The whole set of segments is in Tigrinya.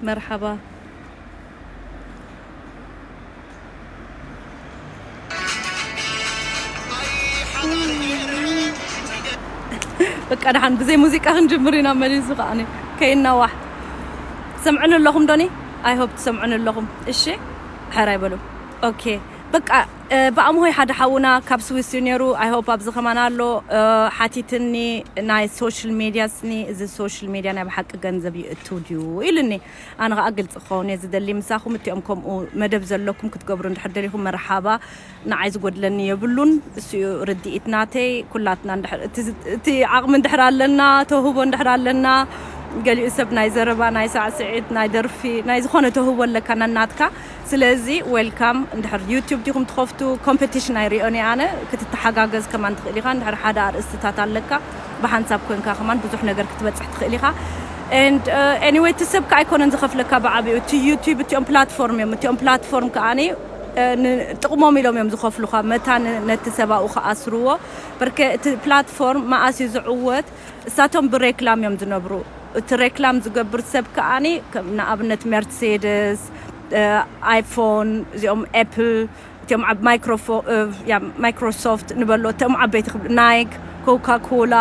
መርሓባ። በቃ ደሓን ብዘይ ሙዚቃ ክንጅምር ኢና መሊሱ ከዓኒ ከይናዋሕ። ትሰምዑኒ ኣለኹም ዶኒ? I hope ትሰምዑኒ ኣለኹም። እሺ፣ ሕራይ በሉ። ኦኬ፣ በቃ፣ እ፣ ብኣምሆይ ሓደ ሓውና ካብ ስዊስ እዩ ነይሩ። I hope ኣብዚ ከማን ኣሎ። እ፣ ሓቲትኒ፣ ናይ ሶሻል ሜድያ ስኒ፣ እዚ ሶሻል ሜድያ ናይ ብሓቂ ገንዘብ ይእቱ ድዩ ኢሉኒ። ኣነ ኸዓ ግልፂ ክኸውን እየ ዝደሊ ምሳኹም። እቲኦም ከምኡ መደብ ዘለኩም ክትገብሩ እንድሕር ደሊኹም መርሓባ። ንዓይ ዝጎድለኒ የብሉን። እሱ እዩ ርድኢት ናተይ። ኩላትና እንድሕር፣ እቲ ዝ-፣ እቲ ዓቕሚ እንድሕር ኣለና፣ ተውህቦ እንድሕር ኣለና፣ ገሊኡ ሰብ ናይ ዘረባ፣ ናይ ሳዕስዒት፣ ናይ ደርፊ፣ ናይ ዝኾነ ተውህቦ ኣለካ ነናትካ። ስለዚ ዌልካም። እንድሕር ዩቲዩብ ዲኹም ትኸፍቱ፣ ኮምፒቲሽን ኣይሪኦን እየ ኣነ። ክትተሓጋገዝ ከማን ትኽእል ኢኻ። እንድሕር ሓደ ኣርእስትታት ኣለካ፣ ብሓንሳብ ኮንካ ከማን ብዙሕ ነገር ክትበጽሕ ትኽእል ኢኻ። And, uh, anyway፣ እቲ ሰብ ከ ኣይኮነን ዝኸፍለካ ብዓቢኡ። እቲ ዩቲዩብ እቲኦም ፕላትፎርም እዮም። እቲኦም ፕላትፎርም ከኣኒ፣ እ፣ ንጥቕሞም ኢሎም እዮም ዝኸፍሉኻ። መታን ነቲ ሰብ ኣብኡ ከኣስርዎ። በርከ እቲ ፕላትፎርም መኣስ እዩ ዝዕወት? እሳቶም ብሬክላም እዮም ዝነብሩ። እቲ ሬክላም ዝገብር ሰብ ከኣኒ፣ ከም ንኣብነት መርሴደስ፣ እ፣ ኣይፎን፣ እዚኦም ኤፕል፣ እቲኦም ዓብ-፣ ማይክሮፎ-፣ እ፣ ያ፣ ማይክሮሶፍት ንበሎ፣ እቶም ዓበይቲ ክብ-፣ ናይክ፣ ኮካ ኮላ፣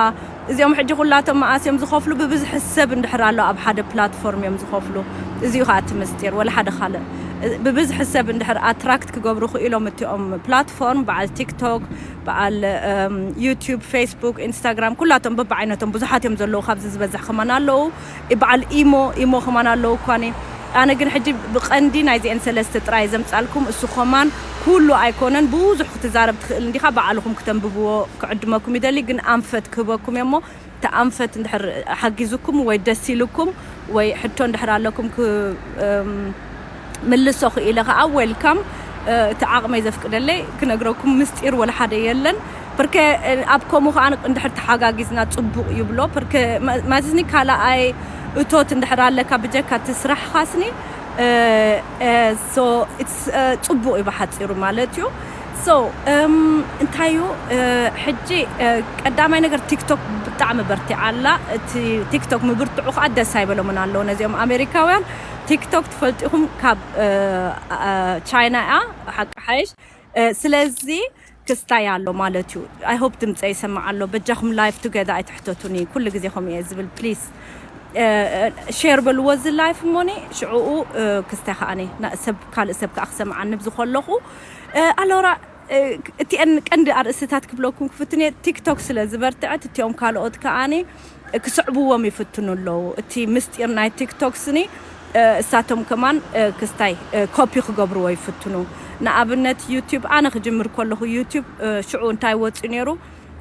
እዚኦም ሕጂ ኩላቶም መኣስ እዮም ዝኸፍሉ? ብብዝሒ ሰብ እንድሕር ኣሎ ኣብ ሓደ ፕላትፎርም እዮም ዝኸፍሉ። እዚኡ ኸዓ እቲ ምስጢር፣ ወላ ሓደ ካልእ። እ፣ ብብዝሒ ሰብ እንድሕር ኣትራክት ክገብሩ ክኢሎም እቲኦም ፕላትፎርም፣ በዓል ቲክቶክ፣ በዓል፣ እም፣ ዩቲዩብ፣ ፌስቡክ፣ ኢንስታግራም፣ ኩላቶም በብዓይነቶም ብዙሓት እዮም ዘለዉ። ካብዚ ዝበዝሕ ከማን ኣለዉ። በዓል ኢሞ፣ ኢሞ ከማን ኣለዉ እኳኒ። ኣነ ግን ሕጂ ብቐንዲ ናይዚአን ሰለስተ ጥራይ ዘምጻልኩም። እሱ ከማን ኩሉ ኣይኮነን፣ ብዙሕ ክትዛረብ ትኽእል እንዲኻ፣ ባዕልኹም ክተንብብዎ ክዕድመኩም ይደሊ። ግን ኣንፈት ክህበኩም እየ እሞ፣ እቲ ኣንፈት እንድሕር ሓጊዙኩም ወይ ደስ ኢሉኩም ወይ ሕቶ እንድሕር ኣለኩም ክ-፣ እም፣ ምልሶ ክኢለ ከኣ ዌልካም። እ፣ እቲ ዓቕመይ ዘፍቅደለይ ክነግረኩም ምስጢር ወላ ሓደ የለን። ብርከ፣ እ፣ ኣብ ከምኡ ከኣ እንድሕር ተሓጋጊዝና ጽቡቕ ይብሎ። ብርከ፣ ማ-፣ ማለትኒ ካልኣይ እቶት እንድሕር ኣለካ ብጀካ እቲ ስራሕኻስኒ፣ እ፣ እ፣ so it's፣ እ፣ ጽቡቕ እዩ ብሓጺሩ ማለት እዩ። So፣ እም፣ እንታይ እዩ፣ እ፣ ሕጂ፣ እ፣ ቀዳማይ ነገር ቲክቶክ ብጣዕሚ በርቲዓ ኣላ። እቲ ቲክቶክ ምብርትዑ ከኣ ደስ ኣይበሎምን ኣለዉ ነዚኦም ኣሜሪካውያን። ቲክቶክ ትፈልጢኹም ካብ፣ እ፣ እ፣ ቻይና እያ፣ ሓቂ ሓይሽ። እ፣ ስለዚ ክስታይ ኣሎ ማለት እዩ። I hope ድምፀ ይሰማዕ ኣሎ። በጃኹም ላይፍ ቱጌዘር ኣይትሕተቱኒ። ኩሉ ግዜ ከምኡ እየ ዝብል። ፕሊዝ፣ እ፣ እ፣ ሼር በልዎ እዚ ላይፍ እሞኒ ሽዕኡ፣ እ፣ ክስታይ ከኣኒ ና-፣ ሰብ፣ ካልእ ሰብ ከኣ ክሰምዓኒ ብዚ ከለኹ። እ፣ ኣሎራ፣ እ፣ እቲአን ቀንዲ ኣርእስትታት ክብለኩም ክፍትን እየ። ቲክቶክ ስለ ዝበርትዐት እቲኦም ካልኦት ከኣኒ ክስዕብዎም ይፍትኑ ኣለዉ። እቲ ምስጢር ናይ ቲክቶክ ስኒ፣ እ፣ እሳቶም ከማን፣ እ፣ ክስታይ፣ እ፣ ኮፒ ክገብርዎ ይፍትኑ። ንኣብነት ዩቲዩብ ኣነ ክጅምር ከለኹ ዩቲዩብ፣ እ፣ ሽዑ እንታይ ወፂኡ ነይሩ?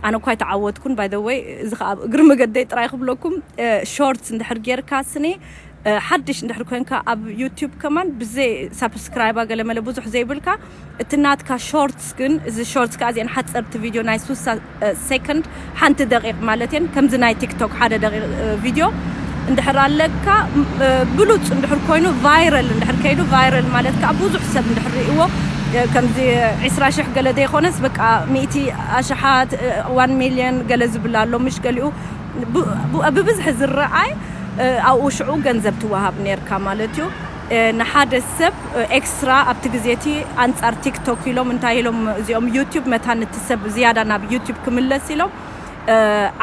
ኣነ እኳ ኣይተዓወትኩን፣ by the way። እዚ ከኣ ኣብ እግሪ መገደይ ጥራይ ክብለኩም፣ እ፣ ሾርትስ እንድሕር ጌርካ ስኒ፣ እ፣ ሓድሽ እንድሕር ኮንካ ኣብ ዩቲዩብ ከማን ብዘይ ሳብስክራይባ ገለ መለ ብዙሕ ዘይብልካ፣ እቲ ናትካ ሾርትስ ግን፣ እዚ ሾርትስ ከኣ እዚአን ሓጸርቲ ቪድዮ ናይ ሱሳ፣ እ፣ ሴኮንድ፣ ሓንቲ ደቂቕ ማለት እየን። ከምዚ ናይ ቲክቶክ ሓደ ደቂቕ፣ እ፣ ቪድዮ እንድሕር ኣለካ፣ ም-፣ እ፣ ብሉጽ እንድሕር ኮይኑ ቫይረል እንድሕር ከይዱ፣ ቫይረል ማለት ከኣ ብዙሕ ሰብ እንድሕር ርእይዎ፣ እ፣ ከምዚ ዒስራ ሽሕ ገለ ዘይኮነስ በቃ ሚእቲ ኣሽሓት፣ እ፣ ዋን ሚልዮን ገለ ዝብል ኣሎ፣ ምሽ ገሊኡ ብ-፣ ብ-፣ ብብዝሒ ዝረኣይ፣ እ፣ ኣብኡ ሽዑ ገንዘብ ትወሃብ ኔርካ ማለት እዩ። እ፣ ንሓደ ሰብ፣ እ፣ ኤክስትራ ኣብቲ ግዜ እቲ ኣንጻር ቲክቶክ ኢሎም እንታይ ኢሎም እዚኦም ዩቲዩብ መታን እቲ ሰብ ዝያዳ ናብ ዩቲዩብ ክምለስ ኢሎም፣ እ፣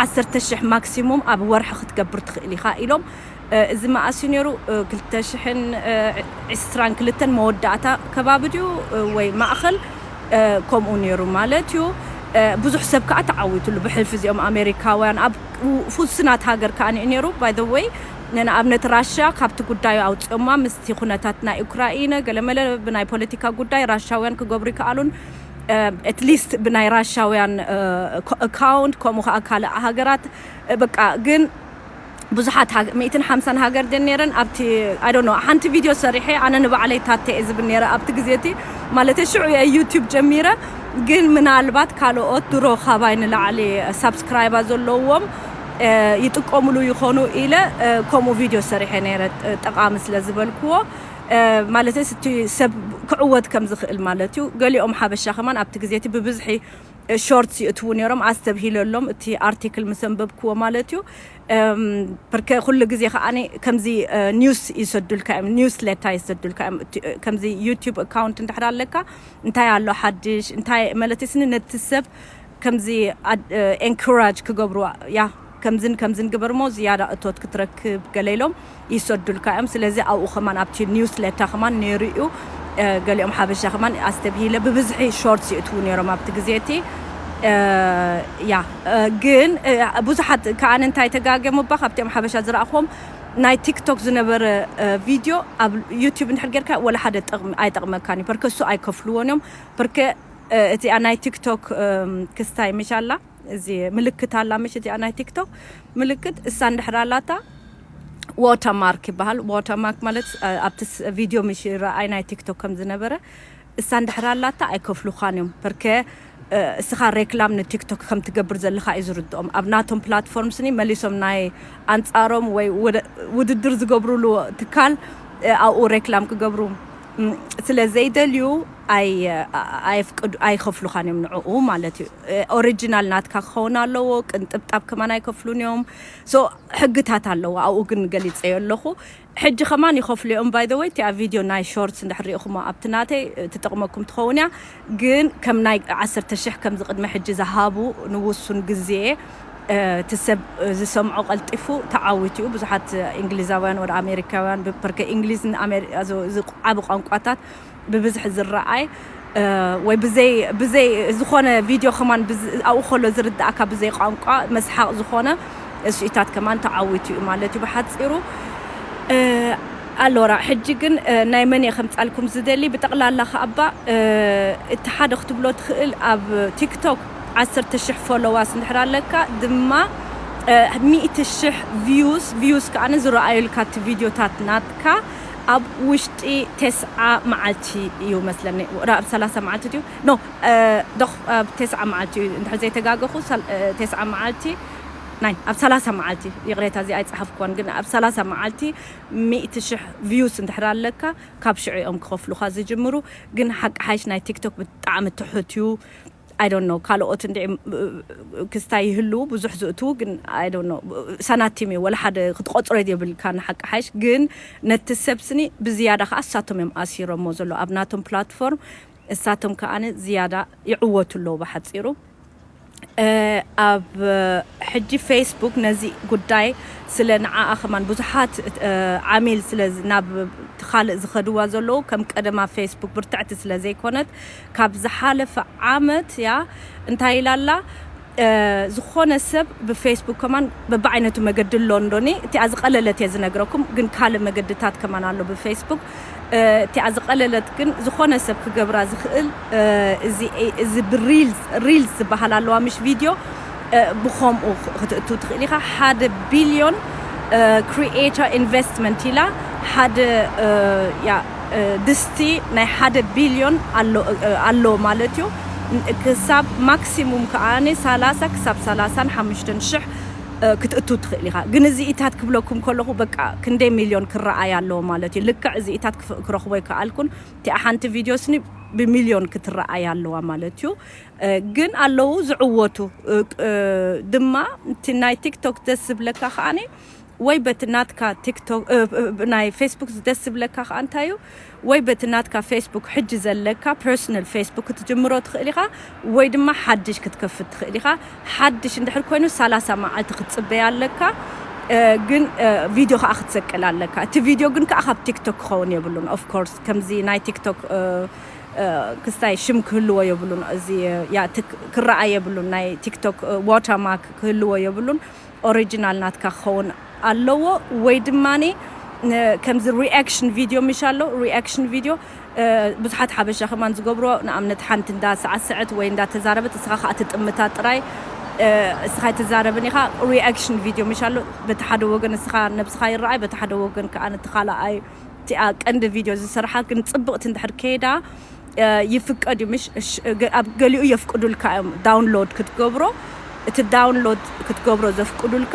ዓሰርተ ሽሕ ማክሲሙም ኣብ ወርሒ ክትገብር ትኽእል ኢኻ ኢሎም። እ፣ እዚ መኣስ እዩ ነይሩ? እ፣ ክልተ ሽሕን፣ እ፣ ዕስራን ክልተን መወዳእታ ከባቢ ድዩ፣ እ፣ ወይ ማእኸል፣ እ፣ ከምኡ ነይሩ ማለት እዩ። እ፣ ብዙሕ ሰብ ከኣ ተዓዊትሉ። ብሕልፊ እዚኦም ኣሜሪካውያን ኣብ ው-፣ ውሱናት ሃገር ከኣ ንእ ነይሩ። By the way፣ ንኣብነት ራሽያ ካብቲ ጉዳዩ ኣውፅኦማ ምስቲ ኩነታት ናይ ዩክራይነ ገለመለ ብናይ ፖለቲካ ጉዳይ ራሽያውያን ክገብሩ ይከኣሉን፣ እ፣ at least ብናይ ራሽያውያን፣ እ፣ ኮ-፣ ኣካውንት ከምኡ ከኣ ካልእ ሃገራት፣ እ፣ በቃ ግን ብዙሓት ሃገ-፣ ሚእትን ሓምሳን ሃገር ድን ነይረን ኣብቲ፣ I don't know፣ ሓንቲ ቪድዮ ሰሪሐ ኣነ ንባዕለይ ታተ እየ ዝብል ነይረ ኣብቲ ግዜ እቲ፣ ማለት ሽዑ እየ ዩቲዩብ ጀሚረ። ግን ምናልባት ካልኦት ድሮ ካባይ ንላዕሊ ሳብስክራይባ ዘለዎም፣ እ፣ ይጥቀሙሉ ይኾኑ ኢለ፣ እ፣ ከምኡ ቪድዮ ሰሪሐ ነይረ፣ እ፣ ጠቓሚ ስለ ዝበልክዎ፣ እ፣ ማለትስ እቲ ሰብ ክዕወት ከም ዝኽእል ማለት እዩ። ገሊኦም ሓበሻ ከማን ኣብቲ ግዜ እቲ ብብዝሒ ሾርትስ ይእትዉ ነይሮም፣ ኣስተብሂለሎም እቲ ኣርቲክል ምስ ኣንበብክዎ ማለት እዩ። እም፣ ፐርከ ኩሉ ግዜ ከዓኒ ከምዚ፣ እ፣ ኒውስ ይሰዱልካ እዮም፣ ኒውስ ሌታ ይሰዱልካ እዮም። እቲ፣ እ፣ ከምዚ ዩቲዩብ ኣካውንት እንድሕር ኣለካ እንታይ ኣሎ ሓድሽ እንታይ ማለት ስኒ ነቲ ሰብ ከምዚ ኣድ-፣ እ፣ ኤንኩራጅ ክገብሩ ያ ከምዝን ከምዝን ግበር እሞ ዝያዳ እቶት ክትረክብ ገለ ኢሎም ይሰዱልካ እዮም። ስለዚ ኣብኡ ከማን ኣብቲ ኒውስ ሌታ ከማን ነይሩ እዩ። እ፣ ገሊኦም ሓበሻ ከማን ኣስተብሂለ ብብዝሒ ሾርትስ ይእትዉ ነይሮም ኣብቲ ግዜ እቲ። እ፣ ያ፣ እ፣ ግን፣ እ፣ ብዙሓት ከኣ እንታይ ተጋገሙ እባ ካብቲኦም ሓበሻ ዝረኣኹዎም ናይ ቲክቶክ ዝነበረ፣ እ፣ ቪድዮ ኣብ ዩቲዩብ እንድሕር ጌርካ ወላ ሓደ ጥቕሚ ኣይጠቕመካን እዩ። ፐርከ እሱ ኣይከፍልዎን እዮም። ፐርከ፣ እ፣ እቲኣ ናይ ቲክቶክ፣ እም፣ ክስታይ ምሽ ኣላ፣ እዚ ምልክት ኣላ ምሽ እቲኣ ናይ ቲክቶክ ምልክት እሳ እንድሕር ኣላታ ዋተርማርክ ይበሃል። ዋተርማርክ ማለት፣ እ፣ ኣብቲ ስ-፣ ቪድዮ ምሽ ይረኣይ ናይ ቲክቶክ ከም ዝነበረ እሳ እንድሕር ኣላታ ኣይከፍሉኻን እዮም። ፐርከ፣ እ፣ እስኻ ሬክላም ንቲክቶክ ከም ትገብር ዘለኻ እዩ ዝርድኦም። ኣብ ናቶም ፕላትፎርም ስኒ መሊሶም ናይ ኣንጻሮም ወይ ወደ-፣ ውድድር ዝገብሩሉ ትካል፣ እ፣ ኣብኡ ሬክላም ክገብሩ፣ እም፣ ስለ ዘይደልዩ ኣይ-፣ ኣ-፣ ኣየፍቅዱ-፣ ኣይኸፍሉኻን እዮም ንዕኡ ማለት እዩ። እ፣ ኦሪጂናል ናትካ ክኸውን ኣለዎ። ቅንጥብጣብ ከማን ኣይከፍሉን እዮም። ሶ ሕግታት ኣለዎ። ኣብኡ ግን ገሊጸዮ ኣለኹ። ሕጂ ከማን ይኸፍሉ እዮም። ባይ ዘ ወይ እቲኣ ቪድዮ ናይ ሾርትስ እንድሕር ሪኢኹሞ ኣብቲ ናተይ፣ እ፣ ትጠቕመኩም ትኸውን እያ። ግን ከም ናይ ዓሰርተ ሽሕ ከምዚ ቅድሚ ሕጂ ዝሃቡ ንውሱን ግዜ፣ እ፣ እቲ ሰብ፣ እ፣ ዝሰምዖ ቀልጢፉ ተዓዊቱ እዩ። ብዙሓት እንግሊዛውያን ወደ ኣሜሪካውያን ብ-፣ ፐርከ እንግሊዝ ንኣሜሪ-፣ እዚ፣ እዚ ዓቢ ቋንቋታት ብብዝሒ ዝረኣይ፣ እ፣ ወይ ብዘይ፣ ብዘይ ዝኾነ ቪድዮ ከማን ብዝ-፣ ኣብኡ ከሎ ዝርድኣካ ብዘይ ቋንቋ መስሓቕ ዝኾነ ስኢታት ከማን ተዓዊቱ እዩ ማለት እዩ ብሓጺሩ። እ፣ ኣሎራ፣ ሕጂ ግን፣ እ፣ ናይ መን እየ ከምጻልኩም ዝደሊ? ብጠቕላላ ከኣባ፣ እ፣ እቲ ሓደ ክትብሎ ትኽእል ኣብ ቲክቶክ ዓሰርተ ሽሕ ፎሎዋስ እንድሕር ኣለካ ድማ፣ እ፣ ሚእቲ ሽሕ ቪውስ፣ ቪውስ ከኣ ዝረኣዩልካ እቲ ቪድዮታት ናትካ ኣብ ውሽጢ ተስዓ መዓልቲ እዩ መስለኒ። ወላ ኣብ ሰላሳ መዓልቲ ድዩ? ኖ፣ እ፣ ዶኽ፣ ኣብ ተስዓ መዓልቲ እዩ። እንድሕር ዘይተጋገኹ፣ ሰል-፣ እ፣ ተስዓ መዓልቲ፣ ናይ፣ ኣብ ሰላሳ መዓልቲ፣ ይቕሬታ፣ እዚ ኣይጸሓፍኩዎን፣ ግን ኣብ ሰላሳ መዓልቲ ሚእቲ ሽሕ ቪውስ እንድሕር ኣለካ፣ ካብ ሽዑ እዮም ክኸፍሉኻ ዝጅምሩ። ግን ሓቂ ሓይሽ ናይ ቲክቶክ ብጣዕሚ ትሑት እዩ። I don't know፣ ካልኦት እንድዒ፣ እ፣ ክስታይ ይህልዉ፣ ብዙሕ ዝእትዉ፣ ግን I don't know፣ ሳናቲም እዩ፣ ወላ ሓደ ክትቆጽሮ የብልካ ንሓቂ ሓይሽ። ግን ነቲ ሰብ ስኒ ብዝያዳ ከኣ እሳቶም እዮም ኣሲሮሞ ዘሎ ኣብ ናቶም ፕላትፎርም፣ እሳቶም ከኣ ዝያዳ ይዕወቱ ኣለዉ ብሓጺሩ። እ፣ ኣብ፣ እ፣ ሕጂ ፌስቡክ ነዚ ጉዳይ ስለ ንዓኣ ከማን ብዙሓት፣ እ፣ ዓሚል ስለ ዝ-፣ ናብ እቲ ካልእ ዝኸድዋ ዘለዉ ከም ቀደማ ፌስቡክ ብርትዕቲ ስለ ዘይኮነት ካብ ዝሓለፈ ዓመት እያ እንታይ ኢላ ኣላ፣ እ፣ ዝኾነ ሰብ ብፌስቡክ ከማን በብዓይነቱ መገዲ ኣሎ እንዶኒ፣ እቲኣ ዝቐለለት እየ ዝነግረኩም፣ ግን ካልእ መገድታት ከማን ኣሎ ብፌስቡክ። እ፣ እቲኣ ዝቐለለት ግን ዝኾነ ሰብ ክገብራ ዝኽእል፣ እ፣ እዚ፣ እዚ ብሪልስ፣ ሪልስ ዝበሃል ኣለዋ ምሽ ቪድዮ፣ እ፣ ብኸምኡ ክ-፣ ክትእቱ ትኽእል ኢኻ። ሓደ ቢልዮን፣ እ፣ ክሪኤተር ኢንቨስትመንት ኢላ ሓደ፣ እ፣ ያ፣ እ፣ ድስቲ ናይ ሓደ ቢልዮን ኣሎ፣ እ፣ ኣሎ ማለት እዩ። ን-፣ ክሳብ ማክሲሙም ከኣ ሰላሳ ክሳብ ሰላሳን ሓሙሽተን ሽሕ፣ እ፣ ክትእቱ ትኽእል ኢኻ። ግን እዚኢታት ክብለኩም ከለኹ በቃ ክንደይ ሚልዮን ክረኣይ ኣለዎ ማለት እዩ። ልክዕ እዚኢታት ክፍ-፣ ክረኽቦ ኣይከኣልኩን። እቲኣ ሓንቲ ቪድዮ ስኒ ብሚልዮን ክትረኣይ ኣለዋ ማለት እዩ። እ፣ ግን ኣለዉ ዝዕወቱ፣ እ፣ እ፣ ድማ እቲ ናይ ቲክቶክ ደስ ዝብለካ ከኣኒ ወይ በቲ ናትካ ቲክቶክ፣ እ፣ እ፣ ናይ ፌስቡክ ደስ ዝብለካ ከኣ እንታይ እዩ? ወይ በቲ ናትካ ፌስቡክ ሕጂ ዘለካ ፐርሰናል ፌስቡክ ክትጅምሮ ትኽእል ኢኻ፣ ወይ ድማ ሓድሽ ክትከፍት ትኽእል ኢኻ። ሓድሽ እንድሕር ኮይኑ ሰላሳ መዓልቲ ክትጽበይ ኣለካ። እ፣ ግን፣ እ፣ ቪድዮ ከኣ ክትሰቅል ኣለካ። እቲ ቪድዮ ግን ከኣ ካብ ቲክቶክ ክኸውን የብሉን። ኦፍ ኮርስ ከምዚ ናይ ቲክቶክ፣ እ፣ እ፣ ክስታይ ሽም ክህልዎ የብሉን። እዚ፣ እ፣ ያ፣ ትክ-፣ ክረኣ የብሉን። ናይ ቲክቶክ፣ እ፣ ዋተርማርክ ክህልዎ የብሉን። ኦሪጂናል ናትካ ክኸውን ኣለዎ። ወይ ድማኒ፣ እ፣ ከምዚ ሪኣክሽን ቪድዮ ምሽ ኣሎ። ሪኣክሽን ቪድዮ፣ እ፣ ብዙሓት ሓበሻ ከማን ዝገብሮ፣ ንኣብነት ሓንቲ እንዳ ሰዓሰዐት ወይ እንዳ ተዛረበት፣ እስኻ ከኣ ትጥምታ ጥራይ፣ እ፣ እስኻ ኣይትዛረብን ኢኻ። ሪኣክሽን ቪድዮ ምሽ ኣሎ። በቲ ሓደ ወገን እስኻ ነብስኻ ይረኣይ፣ በቲ ሓደ ወገን ከኣ ነቲ ካልኣይ፣ እቲኣ ቀንዲ ቪድዮ ዝሰርሓ ግን ጽብቕቲ እንድሕር ከይዳ፣ እ፣ ይፍቀድ እዩ። ምሽ፣ እሽ፣ ገ-፣ ኣብ ገሊኡ የፍቅዱልካ እዮም ዳውንሎድ ክትገብሮ። እቲ ዳውንሎድ ክትገብሮ ዘፍቅዱልካ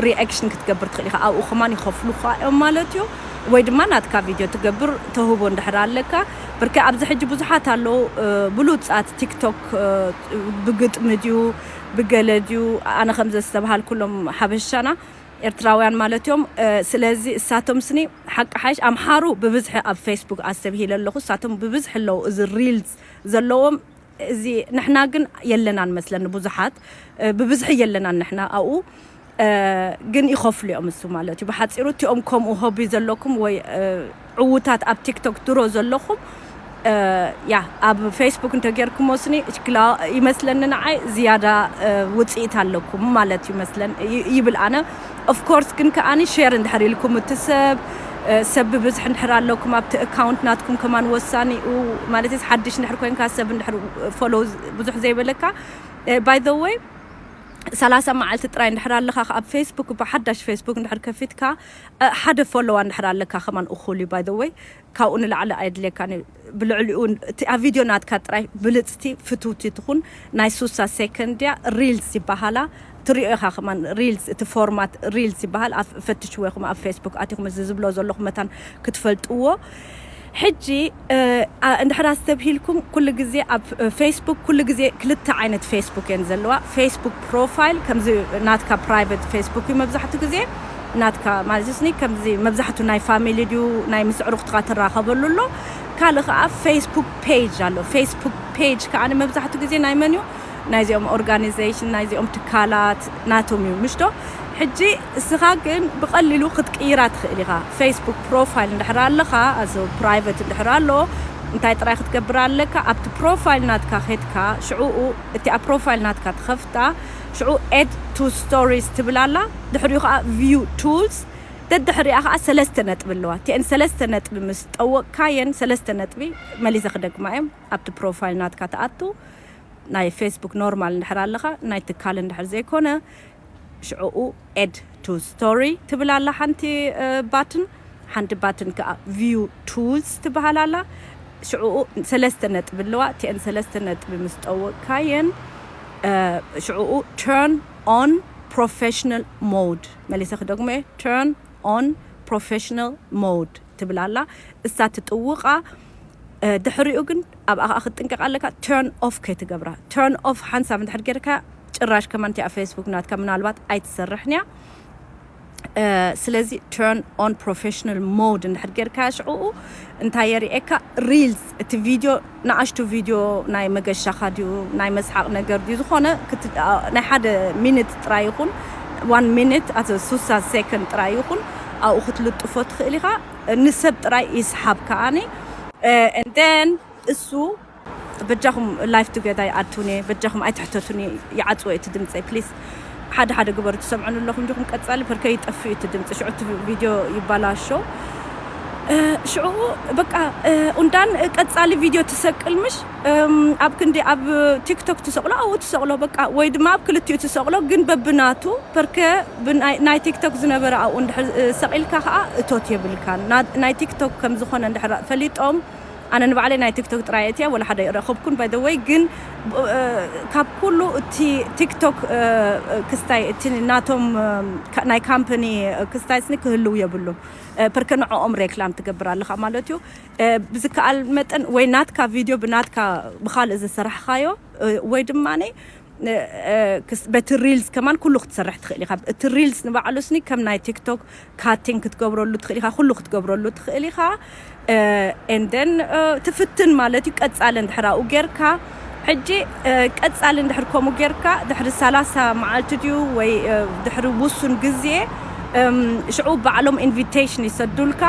ሪኣክሽን ክትገብር ትኽእል ኢኻ። ኣብኡ ከማን ይኸፍሉኻ እዮም ማለት እዩ። ወይ ድማ ናትካ ቪድዮ ትገብር ተህቦ እንድሕር ኣለካ። ብርክ ኣብዚ ሕጂ ብዙሓት ኣለዉ፣ እ፣ ብሉጻት ቲክቶክ፣ እ፣ ብግጥሚ ድዩ ብገለ ድዩ፣ ኣነ ከም ዘስተብሃልኩሎም ሓበሻና ኤርትራውያን ማለት እዮም። እ፣ ስለዚ እሳቶም ስኒ ሓቂ ሓይሽ ኣምሓሩ ብብዝሒ ኣብ ፌስቡክ ኣስተብሂለ ኣለኹ። እሳቶም ብብዝሒ ኣለዉ እዚ ሪልስ ዘለዎም። እዚ ንሕና ግን የለናን መስለኒ ብዙሓት፣ እ፣ ብብዝሒ የለናን ንሕና ኣብኡ፣ እ፣ ግን ይኸፍሉ እዮም እሱ ማለት እዩ። ብሓጺሩ እቲኦም ከምኡ ሆቢ ዘለኩም ወይ፣ እ፣ ዕዉታት ኣብ ቲክቶክ ድሮ ዘለኹም፣ እ፣ ያ ኣብ ፌስቡክ እንተጌርኩሞ ስኒ እሽክላ ይመስለኒ ንዓይ ዝያዳ፣ እ፣ ውጽኢት ኣለኩም ማለት እዩ መስለን ይ-፣ ይብል ኣነ። ኦፍ ኮርስ ግን ከኣኒ ሼር እንድሕር ኢልኩም እቲ ሰብ፣ እ፣ ሰብ ብብዝሒ እንድሕር ኣለኩም ኣብቲ ኣካውንት ናትኩም ከማን ወሳኒ እዩ ማለት እዩ። ሓድሽ እንድሕር ኮንካ ሰብ እንድሕር ፎሎ ብዙሕ ዘይበለካ፣ እ፣ ባይ ዘ ወይ ሰላሳ መዓልቲ ጥራይ እንድሕር ኣለኻ ኣብ ፌስቡክ እባ ሓዳሽ ፌስቡክ እንድሕር ከፊትካ፣ እ፣ ሓደ ፎሎዋ እንድሕር ኣለካ ከማን እኹል እዩ። ባይ ዘ ወይ ካብኡ ንላዕሊ ኣየድልየካን እዩ። ብልዕሊኡ እቲ ኣብ ቪድዮ ናትካ ጥራይ ብልጽቲ ፍትውቲ ትኹን ናይ ሱሳ ሴከንድ እያ። ሪልስ ይበሃላ ትሪኦ ኢኻ ከማን ሪልስ፣ እቲ ፎርማት ሪልስ ይበሃል። ኣብ ፈትሽዎ ኢኹም ኣብ ፌስቡክ ኣቲኹም እዚ ዝብሎ ዘለኹ መታን ክትፈልጥዎ። ሕጂ፣ እ፣ ኣ-፣ እንድሕር ኣስተብሂልኩም ኩሉ ግዜ ኣብ፣ እ፣ ፌስቡክ ኩሉ ግዜ ክልተ ዓይነት ፌስቡክ እየን ዘለዋ። ፌስቡክ ፕሮፋይል ከምዚ ናትካ ፕራይቬት ፌስቡክ እዩ መብዛሕቱ ግዜ ናትካ ማለት እዩ ስኒ ከምዚ መብዛሕቱ ናይ ፋሚሊ ድዩ ናይ ምስ ኣዕሩኽትኻ ትራኸበሉ ኣሎ። ካልእ ከኣ ፌስቡክ ፔጅ ኣሎ። ፌስቡክ ፔጅ ከኣ መብዛሕቱ ግዜ ናይ መን እዩ? ናይዚኦም ኦርጋኒዜሽን ናይዚኦም ትካላት ናቶም እዩ ምሽዶ። ሕጂ እስኻ ግን ብቐሊሉ ክትቅይራ ትኽእል ኢኻ። ፌስቡክ ፕሮፋይል እንድሕር ኣለኻ ኣዚ ፕራይቬት እንድሕር ኣሎ እንታይ ጥራይ ክትገብር ኣለካ? ኣብቲ ፕሮፋይል ናትካ ኸድካ ሽዕኡ እቲ ኣብ ፕሮፋይል ናትካ ትኸፍታ ሽዑ ኤድ ቱ ስቶሪስ ትብል ኣላ። ድሕሪኡ ከዓ ቪው ቱልስ ደድሕሪኣ ከዓ ሰለስተ ነጥቢ ኣለዋ። እቲአን ሰለስተ ነጥቢ ምስ ጠወቅካየን ሰለስተ ነጥቢ መሊሰ ክደግማ እዮም። ኣብቲ ፕሮፋይል ናትካ ትኣቱ ናይ ፌስቡክ ኖርማል እንድሕር ኣለኻ ናይ ትካል እንድሕር ዘይኮነ ሽዕኡ ኤድ ቱ ስቶሪ ትብል ኣላ ሓንቲ፣ እ፣ ባትን ሓንቲ ባትን ከዓ ቪው ቱልስ ትበሃል ኣላ። ሽዕኡ ሰለስተ ነጥቢ ኣለዋ። እቲአን ሰለስተ ነጥቢ ምስ ጠወቅካየን፣ እ፣ ሽዕኡ ተርን ኦን ፕሮፌሽናል ሞድ መሊሰ ክደግሞ እየ። ተርን ኦን ፕሮፌሽናል ሞድ ትብል ኣላ። እሳ ትጥውቓ፣ እ፣ ድሕሪኡ ግን ኣብኣ ከዓ ክትጥንቀቕ ኣለካ። ተርን ኦፍ ከይትገብራ። ተርን ኦፍ ሓንሳብ እንድሕር ጌርካ ጭራሽ ከማን እቲኣ ፌስቡክ ናትካ ምናልባት ኣይትሰርሕን እያ። እ፣ ስለዚ ተርን ኦን ፕሮፌሽናል ሞድ እንድሕር ጌርካ ሽዕኡ እንታይ የርእየካ? ሪልስ፣ እቲ ቪድዮ፣ ንኣሽቱ ቪድዮ ናይ መገሻኻ ድዩ፣ ናይ መስሓቕ ነገር ድዩ፣ ዝኾነ ክት-፣ ኣ፣ ናይ ሓደ ሚኒት ጥራይ ይኹን፣ ዋን ሚኒት፣ ኣተ ሱሳ ሴከንድ ጥራይ ይኹን፣ ኣብኡ ክትልጥፎ ትኽእል ኢኻ። ንሰብ ጥራይ ይስሓብ ከኣኒ። እ፣ and then እሱ በጃኹም ላይፍ ቱጌዘር ኣይኣቱኒ፣ በጃኹም ኣይትሕተቱኒ፣ ይዓጽዎ እቲ ድምጸይ ፕሊስ። ሓደ ሓደ ግበሩ ትሰምዑኒ ኣለኹም ዲኹም? ቀጻሊ ፐርከ ይጠፍእ እቲ ድምጺ፣ ሽዑ እቲ ቪድዮ ይባላሾ። እ፣ ሽዑ በቃ፣ እ፣ ኡንዳን ቀጻሊ ቪድዮ ትሰቅል ምሽ፣ እም፣ ኣብ ክንዲ ኣብ ቲክቶክ ትሰቅሎ፣ ኣብኡ ትሰቅሎ በቃ፣ ወይ ድማ ኣብ ክልቲኡ ትሰቅሎ፣ ግን በብናቱ ፐርከ ብናይ፣ ናይ ቲክቶክ ዝነበረ ኣብኡ እንድሕር፣ እ፣ ሰቂልካ ከኣ እቶት የብልካን። ና-፣ ናይ ቲክቶክ ከም ዝኾነ እንድሕር ፈሊጦም፣ ኣነ ንባዕለይ ናይ ቲክቶክ ጥራይ እየ፣ ወላ ሓደ ኣይረኸብኩን። ባይ ዘ ወይ ግን፣ እ፣ ካብ ኩሉ እቲ ቲክቶክ፣ እ፣ ክስታይ፣ እቲ ናቶም፣ እ፣ ካ-፣ ናይ ካምፓኒ ክስታይ ስኒ ክህልው የብሉን። እ፣ ፐርከ ንዕኦም ሬክላም ትገብር ኣለኻ ማለት እዩ። እ፣ ብዝከኣል መጠን ወይ ናትካ ቪድዮ ብናትካ ብኻልእ ዝሰራሕኻዮ፣ እ፣ ወይ ድማ እ፣ እ፣ ክስ-፣ በቲ ሪልስ ከማን ኩሉ ክትሰርሕ ትኽእል ኢኻ። እቲ ሪልስ ንባዕሉ ስኒ ከም ናይ ቲክቶክ ካቲንግ ክትገብረሉ ትኽእል ኢኻ፣ ኩሉ ክትገብረሉ ትኽእል ኢኻ። እ፣ and then፣ እ፣ ትፍትን ማለት እዩ። ቀጻሊ እንድሕር ኣብኡ ጌርካ፣ ሕጂ፣ እ፣ ቀጻሊ እንድሕር ከምኡ ጌርካ፣ ድሕሪ ሰላሳ መዓልቲ ድዩ ወይ፣ እ፣ ድሕሪ ውሱን ግዜ፣ እም፣ ሽዑ ባዕሎም ኢንቪቴሽን ይሰዱልካ።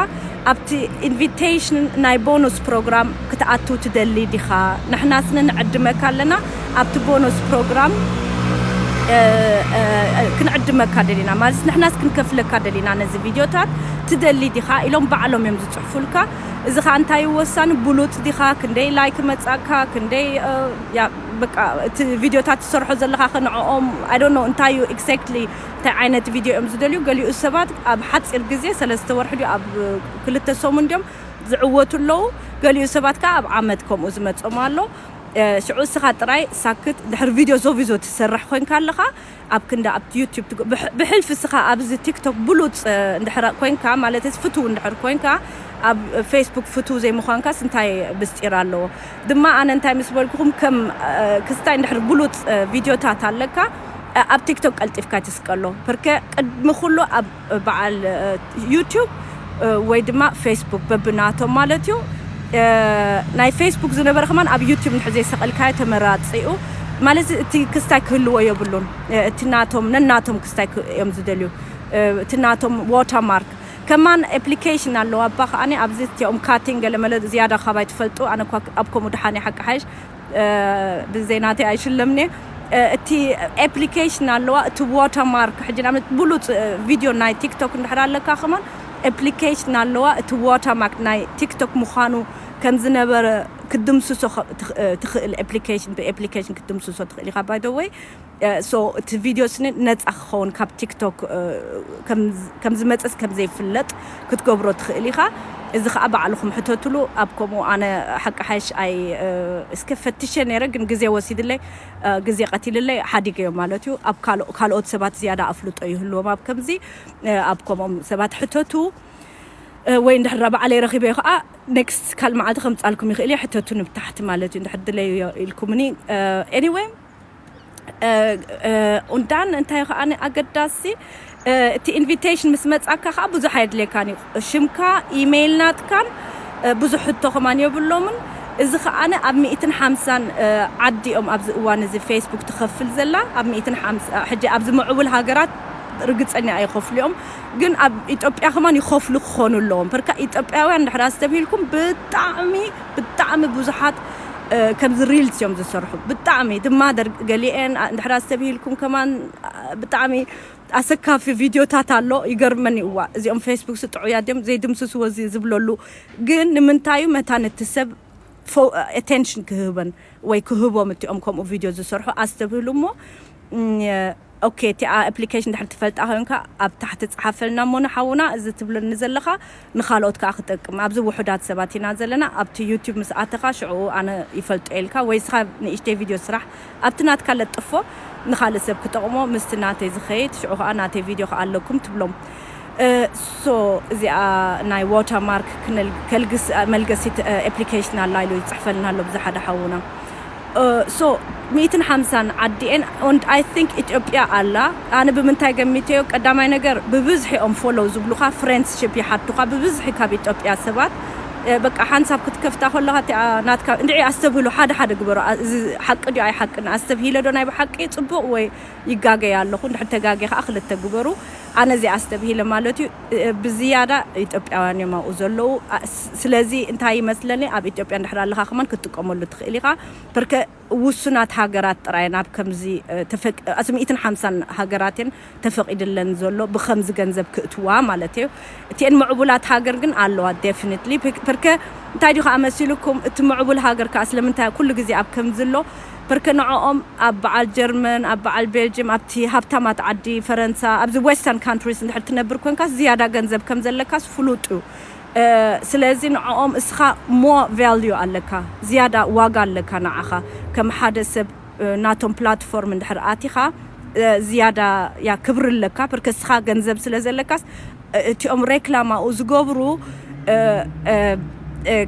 ኣብቲ ኢንቪቴሽን ናይ ቦኑስ ፕሮግራም ክትኣቱ ትደሊ ዲኻ? ንሕናስ ንዕድመካ ኣለና ኣብቲ ቦኑስ ፕሮግራም፣ እ፣ እ፣ ክንዕድመካ ደሊና፣ ማለት ንሕናስ ክንከፍለካ ደሊና ነዚ ቪድዮታት ትደሊ ዲኻ? ኢሎም ባዕሎም እዮም ዝጽሕፉልካ። እዚ ኸኣ እንታይ እዩ ወሳኒ? ብሉጽ ዲኻ? ክንደይ ላይክ መጻካ? ክንደይ፣ እ፣ ያ፣ በቃ፣ እቲ ቪድዮታት ትሰርሖ ዘለኻ ኸ ንዕኦም፣ I don't know፣ እንታይ እዩ ኤግዛክትሊ፣ እንታይ ዓይነት ቪድዮ እዮም ዝደልዩ? ገሊኡ ሰባት ኣብ ሓጺር ግዜ፣ ሰለስተ ወርሒ ድዩ፣ ኣብ ክልተ ሰሙን ድዮም ዝዕወቱ ኣለዉ። ገሊኡ ሰባት ከኣ ኣብ ዓመት ከምኡ ዝመጾም ኣሎ። ሽዑ እስኻ ጥራይ ሳክት ድሕር ቪድዮ ዞቪዞ ትሰርሕ ኮንካ ኣለኻ ኣብ ክንዲ ኣብቲ ዩቲብ ብሕልፊ እስኻ ኣብዚ ቲክቶክ ብሉፅ እንድሕር ኮንካ ማለት ፍትው እንድሕር ኮንካ ኣብ ፌስቡክ ፍትው ዘይምዃንካስ እንታይ ምስጢር ኣለዎ ድማ ኣነ እንታይ ምስ በልኩኹም ከም ክስታይ እንድሕር ብሉፅ ቪድዮታት ኣለካ ኣብ ቲክቶክ ቀልጢፍካ ትስቀሎ ፕርከ ቅድሚ ኩሉ ኣብ በዓል ዩቲብ ወይ ድማ ፌስቡክ በብናቶም ማለት እዩ ናይ ፌስቡክ ዝነበረ ከማን ኣብ ዩቲብ ንሕ ዘይሰቐልካዮ ተመራፂኡ ማለት እቲ ክስታይ ክህልዎ የብሉን እቲ ናቶም ነናቶም ክስታይ እዮም ዝደልዩ እቲ ናቶም ዋተርማርክ ከማን ኣፕሊኬሽን ኣለዋ እባ ከዓኒ ኣብዚ እቲኦም ካቲን ገለመለ ዝያዳ ካባይ ትፈልጡ ኣነ ኣብ ከምኡ ድሓን ሓቂ ሓይሽ ብዘይናተይ ኣይሽለምኒ እቲ application ኣለዋ እቲ watermark ሕጂ ንኣብነት ብሉፅ ቪድዮ ናይ ቲክቶክ እንድሕር ኣለካ ከማን application ኣለዋ እቲ watermark ናይ ቲክቶክ ምዃኑ ከም ዝነበረ ክትድምስሶ ትኽእል application ብ application ክትድምስሶ ትኽእል ኢኻ by the way so እቲ ቪድዮ ስኒ ነፃ ክኸውን ካብ ቲክቶክ ከም ዝመፀስ ከም ዘይፍለጥ ክትገብሮ ትኽእል ኢኻ እዚ ከዓ ባዕልኹም ሕተትሉ ኣብ ከምኡ ኣነ ሓቂ ሓሽ ኣይ እስከ ፈትሸ ነይረ ግን ግዜ ወሲድለይ ግዜ ቀቲልለይ ሓዲገዮ ማለት እዩ ኣብ ካልኦት ሰባት ዝያዳ ኣፍልጦ ይህልዎም ኣብ ከምዚ ኣብ ከምኦም ሰባት ሕተቱ ወይ እንድሕር ባዕለይ ረኺበዮ ከዓ ኔክስት ካል መዓልቲ ከምፃልኩም ይኽእል እየ ሕተቱ ንብታሕቲ ማለት እዩ እንድሕር ድለይ ኢልኩምኒ anyway ኡንዳን እንታይ ከዓኒ ኣገዳሲ እቲ ኢንቪቴሽን ምስ መጻካ ከዓ ብዙሕ ኣየድልየካን እዩ ሽምካ ኢሜይል ናትካን ብዙሕ ሕቶ ከማን የብሎምን እዚ ከዓነ ኣብ ሚእትን ሓምሳን ዓዲ እዮም ኣብዚ እዋን እዚ ፌስቡክ ትኸፍል ዘላ ኣብ ሚእትን ሓምሳ ሕጂ ኣብዚ ምዕቡል ሃገራት ርግፀኛ ኣይኸፍሉ እዮም ግን ኣብ ኢትዮጵያ ከማን ይኸፍሉ ክኾኑ ኣለዎም ፐርካ ኢትዮጵያውያን ድሕር ኣስተብሂልኩም ብጣዕሚ ብጣዕሚ ብዙሓት ከምዚ ሪልስ እዮም ዝሰርሑ ብጣዕሚ ድማ ገሊአን እንድሕር ኣስተብሂልኩም ከማን ብጣዕሚ ኣሰካፊ ቪድዮታት ኣሎ ይገርመኒ እዋ እዚኦም ፌስቡክ ስጥዑያ ድዮም ዘይድምስስዎ እዚ ዝብለሉ ግን ንምንታዩ መታን እቲ ሰብ ኣቴንሽን ክህበን ወይ ክህቦም እቲኦም ከምኡ ቪድዮ ዝሰርሑ ኣስተብህሉ እሞ ኦኬ እቲኣ ኣፕሊኬሽን ድሕር ትፈልጣ ኮንካ ኣብ ታሕቲ ፀሓፈልና እሞ ንሓውና እዚ ትብለኒ ዘለኻ ንኻልኦት ከዓ ክጠቅም ኣብዚ ውሑዳት ሰባት ኢና ዘለና ኣብቲ ዩቲብ ምስ ኣተኻ ሽዑ ኣነ ይፈልጦ ኢልካ ወይ ስኻ ንእሽተይ ቪድዮ ስራሕ ኣብቲ ናትካ ለጥፎ ንኻልእ ሰብ ክጠቕሞ ምስቲ ናተይ ዝኸይድ ሽዑ ከዓ ናተይ ቪድዮ ከዓ ኣለኩም ትብሎም ሶ እዚኣ ናይ ዋተር ማርክ ክነል- ከልግስ መልገሲት ኣፕሊኬሽን ኣላ ኢሉ ይፅሕፈልና ኣሎ ብዝሓደ ሓውና ሶ ሚእትን ሓምሳን ዓዲኤን and I think ኢትዮጵያ ኣላ ኣነ ብምንታይ ገሚተዮ ቀዳማይ ነገር ብብዝሒ እዮም ፎሎው ዝብሉካ ፍሬንድስሽፕ ይሓቱካ ብብዝሒ ካብ ኢትዮጵያ ሰባት በቃ ሓንሳብ ክትከፍታ ከለካ እቲኣ ናትካ እንድዒ ኣስተብህሉ ሓደ ሓደ ግበሩ እዚ ሓቂ ድዩ ኣይሓቅን ኣስተብሂለ ዶ ናይ ብሓቂ ፅቡቅ ወይ ይጋገይ ኣለኹ እንድሕር ተጋገ ከዓ ክልተ ግበሩ ኣነ እዚ ኣስተብሂለ ማለት እዩ ብዝያዳ ኢትዮጵያውያን እዮም ኣብኡ ዘለዉ ስለዚ እንታይ ይመስለኒ ኣብ ኢትዮጵያ እንድሕር ኣለካ ከማን ክትጥቀመሉ ትኽእል ኢኻ ፐርከ ውሱናት ሃገራት ጥራይ ናብ ከምዚ ተፈቅ- ኣስሚኢትን ሓምሳን ሃገራትን ተፈቂድለን ዘሎ ብከምዚ ገንዘብ ክእትዋ ማለት እዩ እቲአን ምዕቡላት ሃገር ግን ኣለዋ definitely ፐርከ እንታይ ድዩ ከዓ መሲሉኩም እቲ ምዕቡል ሃገር ከዓ ስለምንታይ ኩሉ ግዜ ኣብ ከምዚ ኣሎ ፐርከ ንዕኦም ኣብ በዓል ጀርመን ኣብ በዓል ቤልጅም ኣብቲ ሃብታማት ዓዲ ፈረንሳ ኣብዚ western countries እንድሕር ትነብር ኮንካ ዝያዳ ገንዘብ ከም ዘለካስ ፍሉጥ እዩ ስለዚ ንዕኦም እስኻ more value ኣለካ ዝያዳ ዋጋ ኣለካ ንዓኻ ከም ሓደ ሰብ ናቶም ፕላትፎርም እንድሕር ኣቲኻ ዝያዳ ያ ክብሪ ኣለካ ፐርከ እስኻ ገንዘብ ስለ ዘለካስ እቲኦም ሬክላም ኣብኡ ዝገብሩ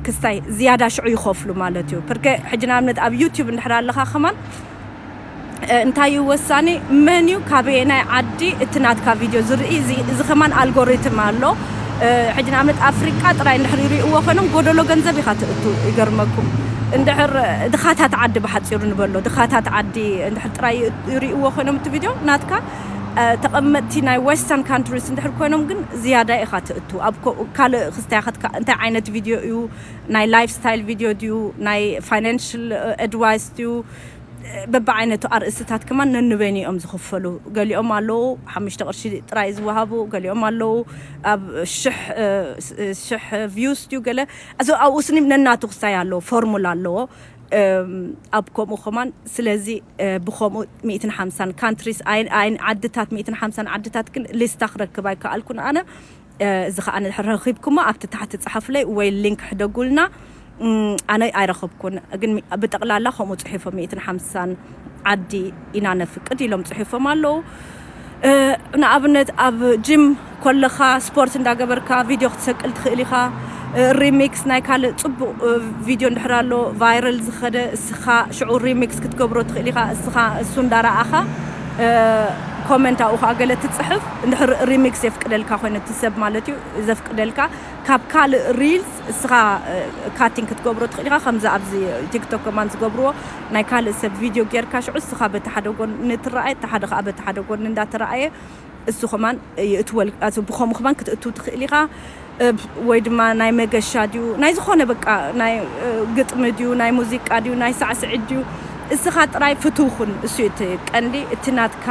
ክስታይ ዝያዳ ሽዑ ይኸፍሉ ማለት እዩ ፐርከ ሕጂ ንኣብነት ኣብ ዩቲብ እንድሕር ኣለኻ ከማን እንታይ እዩ ወሳኒ መን እዩ ካበየናይ ዓዲ እቲ ናትካ ቪድዮ ዝርኢ እዚ ከማን ኣልጎሪትም ኣሎ ሕጂ ንኣብነት ኣፍሪቃ ጥራይ እንድሕር ይርእይዎ ኮይኖም ጎደሎ ገንዘብ ኢኻ ትእቱ ይገርመኩም እንድሕር ድኻታት ዓዲ ብሓፂሩ ንበሎ ድኻታት ዓዲ እንድሕር ጥራይ ይርእይዎ ኮይኖም እቲ ቪድዮ ናትካ ተቐመጥቲ ናይ western countries እንድሕር ኮይኖም ግን ዝያዳ ኢኻ ትእቱ ኣብ ካልእ ክስታይ እንታይ ዓይነት ቪድዮ እዩ ናይ ላይፍ ስታይል ቪድዮ ድዩ ናይ ፋይናንሽል ኣድቫይስ ድዩ በብዓይነቱ ኣርእስትታት ከማን ነንበይኑ እዮም ዝኽፈሉ ገሊኦም ኣለዉ ሓሙሽተ ቅርሺ ጥራይ ዝወሃቡ ገሊኦም ኣለዉ ኣብ ሽሕ ሽሕ ቪውስ ድዩ ገለ ኣብኡ ስኒ ነናቱ ክስታይ ኣለዎ ፎርሙላ ኣለዎ ኣብ ከምኡ ከማን ስለዚ ብከምኡ ሚእትን ሓምሳን ካንትሪስ ኣይን ዓድታት ሚእትን ሓምሳን ዓድታት ግን ሊስታ ክረክብ ኣይከኣልኩን ኣነ እዚ ከዓ ረኺብኩሞ ኣብቲ ታሕቲ ፀሓፍለይ ወይ ሊንክ ሕደጉልና ኣነ ኣይረኸብኩን፣ ግን ብጠቕላላ ከምኡ ፅሒፎም፣ ሚእትን ሓምሳን ዓዲ ኢና ነፍቅድ ኢሎም ፅሒፎም ኣለዉ። ንኣብነት ኣብ ጅም ኮለኻ ስፖርት እንዳገበርካ ቪድዮ ክትሰቅል ትኽእል ኢኻ። ሪሚክስ ናይ ካልእ ፅቡቕ ቪድዮ እንድሕር ኣሎ ቫይረል ዝኸደ፣ እስኻ ሽዑ ሪሚክስ ክትገብሮ ትኽእል ኢኻ። እስኻ እሱ እንዳረኣኻ ኮመንት ኣብኡ ከዓ ገለ ትፅሕፍ። እንድሕር ሪሚክስ የፍቅደልካ ኮይኑ እቲ ሰብ ማለት እዩ ዘፍቅደልካ፣ ካብ ካልእ ሪልስ እስኻ ካቲንግ ክትገብሮ ትኽእል ኢኻ። ከምዚ ኣብዚ ቲክቶክ ከማን ዝገብርዎ ናይ ካልእ ሰብ ቪድዮ ጌርካ ሽዑ እስኻ በቲ ሓደ ጎኒ ትረኣየ፣ እቲ ሓደ ከዓ በቲ ሓደ ጎኒ እንዳተረኣየ እሱ ከማን ይእትወል ብኸምኡ ከማን ክትእትው ትኽእል ኢኻ። ወይ ድማ ናይ መገሻ ድዩ ናይ ዝኾነ በቃ ናይ ግጥሚ ድዩ ናይ ሙዚቃ ድዩ ናይ ሳዕስዒት ድዩ እስኻ ጥራይ ፍትው ኩን። እሱ እቲ ቀንዲ እቲ ናትካ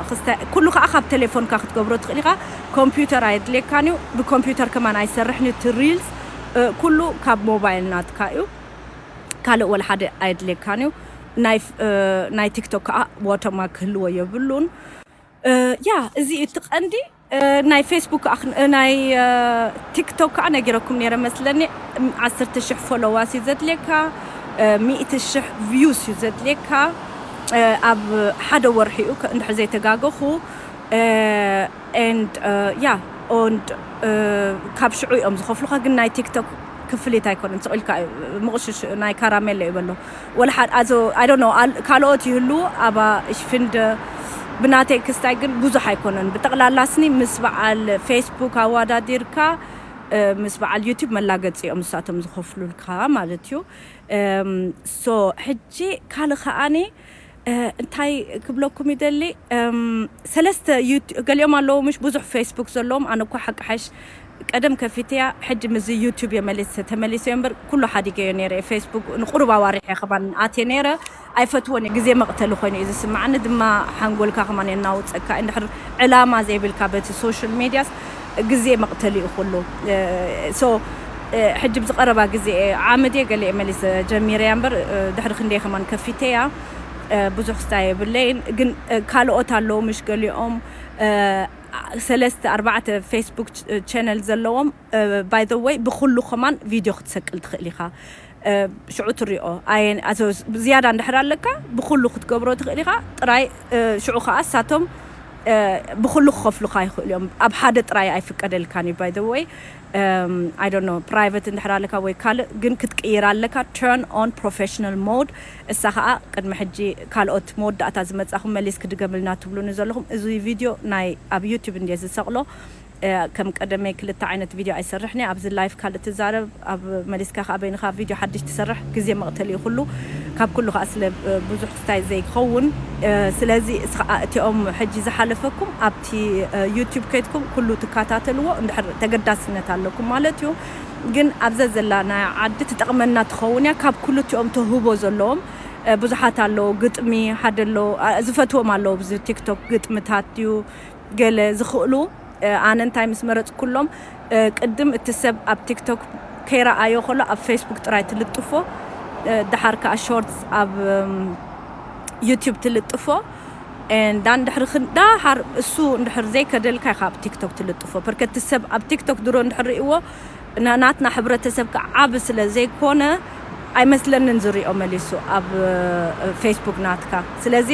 ክስታይ ኩሉ ከዓ ካብ ቴሌፎንካ ክትገብሮ ትኽእል ኢኻ። ኮምፒውተር ኣየድልየካን እዩ። ብኮምፒውተር ከማን ኣይሰርሕን እቲ ሪልስ ኩሉ ካብ ሞባይል ናትካ እዩ። ካልእ ወላ ሓደ ኣየድልየካን እዩ። ናይ ቲክቶክ ከዓ ዋተርማርክ ክህልዎ የብሉን። ያ እዚ እቲ ቀንዲ። ናይ ፌስቡክ ናይ ቲክቶክ ከዓ ነጊረኩም ነይረ መስለኒ። ዓሰርተ ሽሕ ፎሎዋስ እዩ ዘድልየካ፣ ሚእቲ ሽሕ ቪውስ እዩ ዘድልየካ። ኣብ ሓደ ወርሒ እዩ እንድሕር ዘይተጋገኹ። And ያ ኦንድ ካብ ሽዑ እዮም ዝኸፍሉካ፣ ግን ናይ ቲክቶክ ክፍሊት ኣይኮነን። ስቕ ኢልካ ምቕሽሽ ናይ ካራሜሎ ይበሎ ወላ ሓደ ኣዞ I don't know ካልኦት ይህሉ ኣባ ሽፍንድ ብናተይ ክስታይ ግን ብዙሕ ኣይኮነን። ብጠቕላላ ስኒ ምስ በዓል ፌስቡክ ኣዋዳዲርካ ምስ በዓል ዩቲብ መላገፂ እዮም ንሳቶም ዝኸፍሉልካ ማለት እዩ። ሶ ሕጂ ካልእ ከኣኒ እንታይ ክብለኩም ይደሊ? ሰለስተ ገሊኦም ኣለዉ ምሽ ብዙሕ ፌስቡክ ዘለዎም። ኣነ እኳ ሓቂ ሓሽ ቀደም ከፊተያ ሕጂ ምዚ ዩቲብ እየ መሊሰ ተመሊሰ እምበር ኩሉ ሓዲገዮ ነይረ። ፌስቡክ ንቁሩብ ኣዋሪሐ ከማን ኣትየ ነይረ። ኣይፈትዎን እየ። ግዜ መቕተሊ ኮይኑ እዩ ዝስማዓኒ። ድማ ሓንጎልካ ከማን የናውፀካ። እንድሕር ዕላማ ዘይብልካ በቲ ሶሻል ሚድያስ ግዜ መቕተሊ እዩ ኩሉ። ሶ ሕጂ ብዝቐረባ ግዜ ዓመት እየ ገለ እየ መሊሰ ጀሚረያ እምበር ድሕሪ ክንደይ ከማን ከፊተያ ብዙሕ ክስታይ የብለይን። ግን ካልኦት ኣለዉ ምሽ ገሊኦም ሰለስተ ኣርባዕተ ፌስቡክ ቻነል ዘለዎም by the way ብኩሉ ከማን ቪድዮ ክትሰቅል ትኽእል ኢኻ። ሽዑ ትሪኦ ዝያዳ እንድሕር ኣለካ ብኩሉ ክትገብሮ ትኽእል ኢኻ። ጥራይ ሽዑ ከዓ እሳቶም ብኩሉ ክኸፍሉካ ይኽእሉ እዮም። ኣብ ሓደ ጥራይ ኣይፍቀደልካን እዩ by the way። I don't know private እንድሕር ኣለካ ወይ ካልእ ግን ክትቅይር ኣለካ። Turn on professional mode እሳ ከዓ ቅድሚ ሕጂ ካልኦት መወዳእታ ዝመፃኹም መሊስ ክድገምልና ትብሉኒ ዘለኹም እዚ ቪድዮ ናይ ኣብ ዩቲብ እንድየ ዝሰቕሎ። ከም ቀደመይ ክልተ ዓይነት ቪድዮ ኣይሰርሕን እየ። ኣብዚ ላይፍ ካልእ ትዛረብ ኣብ መሊስካ ከዓ በይንኻ ቪድዮ ሓድሽ ትሰርሕ ግዜ መቕተሊ እዩ ኩሉ። ካብ ኩሉ ከዓ ስለ ብዙሕ ክስታይ ዘይኸውን ስለዚ እቲኦም ሕጂ ዝሓለፈኩም ኣብቲ ዩቲብ ከይድኩም ኩሉ ትከታተልዎ እንድሕር ተገዳስነት ኣለኩም ማለት እዩ። ግን ኣብዛ ዘላ ናይ ዓዲ ትጠቕመና ትኸውን እያ። ካብ ኩሉ እቲኦም ተህቦ ዘለዎም ብዙሓት ኣለዉ። ግጥሚ ሓደ ኣለዉ ዝፈትዎም ኣለዉ ብዚ ቲክቶክ ግጥምታት ድዩ ገለ ዝኽእሉ ኣነ እንታይ ምስ መረፅኩሎም ቅድም እቲ ሰብ ኣብ ቲክቶክ ከይረኣዮ ከሎ ኣብ ፌስቡክ ጥራይ ትልጥፎ። ደሓር ከዓ ሾርትስ ኣብ ዩቲብ ትልጥፎ። ዳን ድሕሪ ዳሓር እሱ እንድሕር ዘይከደልካ ኢኻ ኣብ ቲክቶክ ትልጥፎ። ፐርከቲ ሰብ ኣብ ቲክቶክ ድሮ እንድሕር ርእዎ ናትና ሕብረተሰብ ከዓ ዓብ ስለ ዘይኮነ ኣይመስለንን ዝሪኦ መሊሱ ኣብ ፌስቡክ ናትካ። ስለዚ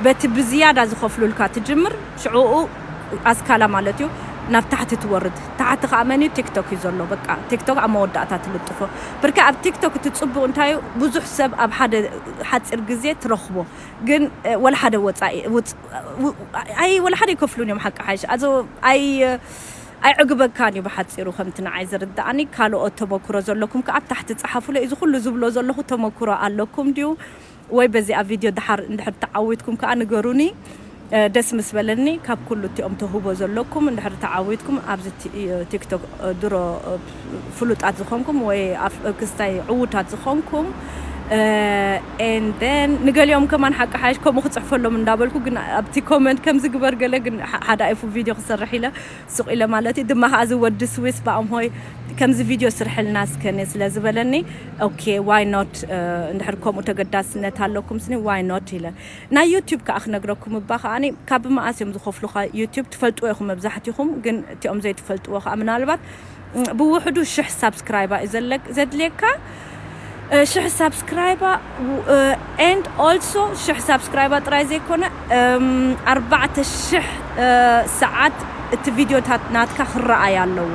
በቲ ብዝያዳ ዝኸፍሉልካ ትጅምር ሽዕኡ ኣስካላ ማለት እዩ ናብ ታሕቲ ትወርድ። ታሕቲ ከዓ መን እዩ ቲክቶክ እዩ ዘሎ። በቃ ቲክቶክ ኣብ መወዳእታ ትልጥፎ። ብርካ ኣብ ቲክቶክ እቲ ፅቡቅ እንታይ ብዙሕ ሰብ ኣብ ሓደ ሓፂር ግዜ ትረኽቦ። ግን ወላ ሓደ ወፃኢ ኣይ ወላ ሓደ ይከፍሉን እዮም ሓቂ ሓይሽ ኣዞ ኣይ ኣይዕግበካን እዩ ብሓፂሩ ከምቲ ንዓይ ዝርዳእኒ። ካልኦት ተመክሮ ዘለኩም ከዓ ኣብ ታሕቲ ፀሓፉለ። እዚ ኩሉ ዝብሎ ዘለኹ ተመክሮ ኣለኩም ድዩ ወይ በዚኣ ቪድዮ ድሓር እንድሕር ተዓዊትኩም ከዓ ንገሩኒ። ደስ ምስ በለኒ ካብ ኩሉ እቲኦም ተህቦ ዘለኩም እንድሕር ተዓዊትኩም ኣብዚ ቲክቶክ ድሮ ፍሉጣት ዝኾንኩም ወይ ክስታይ ዕዉታት ዝኾንኩም and then ንገሊኦም ከማን ሓቂ ሓይሽ ከምኡ ክፅሕፈሎም እንዳበልኩ ግን ኣብቲ ኮመንት ከምዚ ግበር ገለ ግን ሓደ ኣይፉ ቪድዮ ክሰርሕ ኢለ ስቕ ኢለ ማለት እዩ። ድማ ከዓ እዚ ወዲ ስዊስ ብኣምሆይ ከምዚ ቪድዮ ስርሕልና እስከ ስለ ዝበለኒ okay why not እንድሕር ከምኡ ተገዳስነት ኣለኩም ስኒ why not ኢለ ናይ ዩቲብ ከዓ ክነግረኩም እባ ከዓኒ ካብ መኣስ እዮም ዝኸፍሉኻ ዩቲብ ትፈልጥዎ ኢኹም መብዛሕትኹም ግን እቲኦም ዘይትፈልጥዎ ከዓ ምናልባት ብውሕዱ ሽሕ ሳብስክራይባ እዩ ዘለክ ዘድልየካ። ሽሕ ሳብስክራይባ፣ and also ሽሕ ሳብስክራይባ ጥራይ ዘይኮነ፣ ኣርባዕተ ሽሕ ሰዓት እቲ ቪዲዮታት ናትካ ክረኣይ ኣለዎ።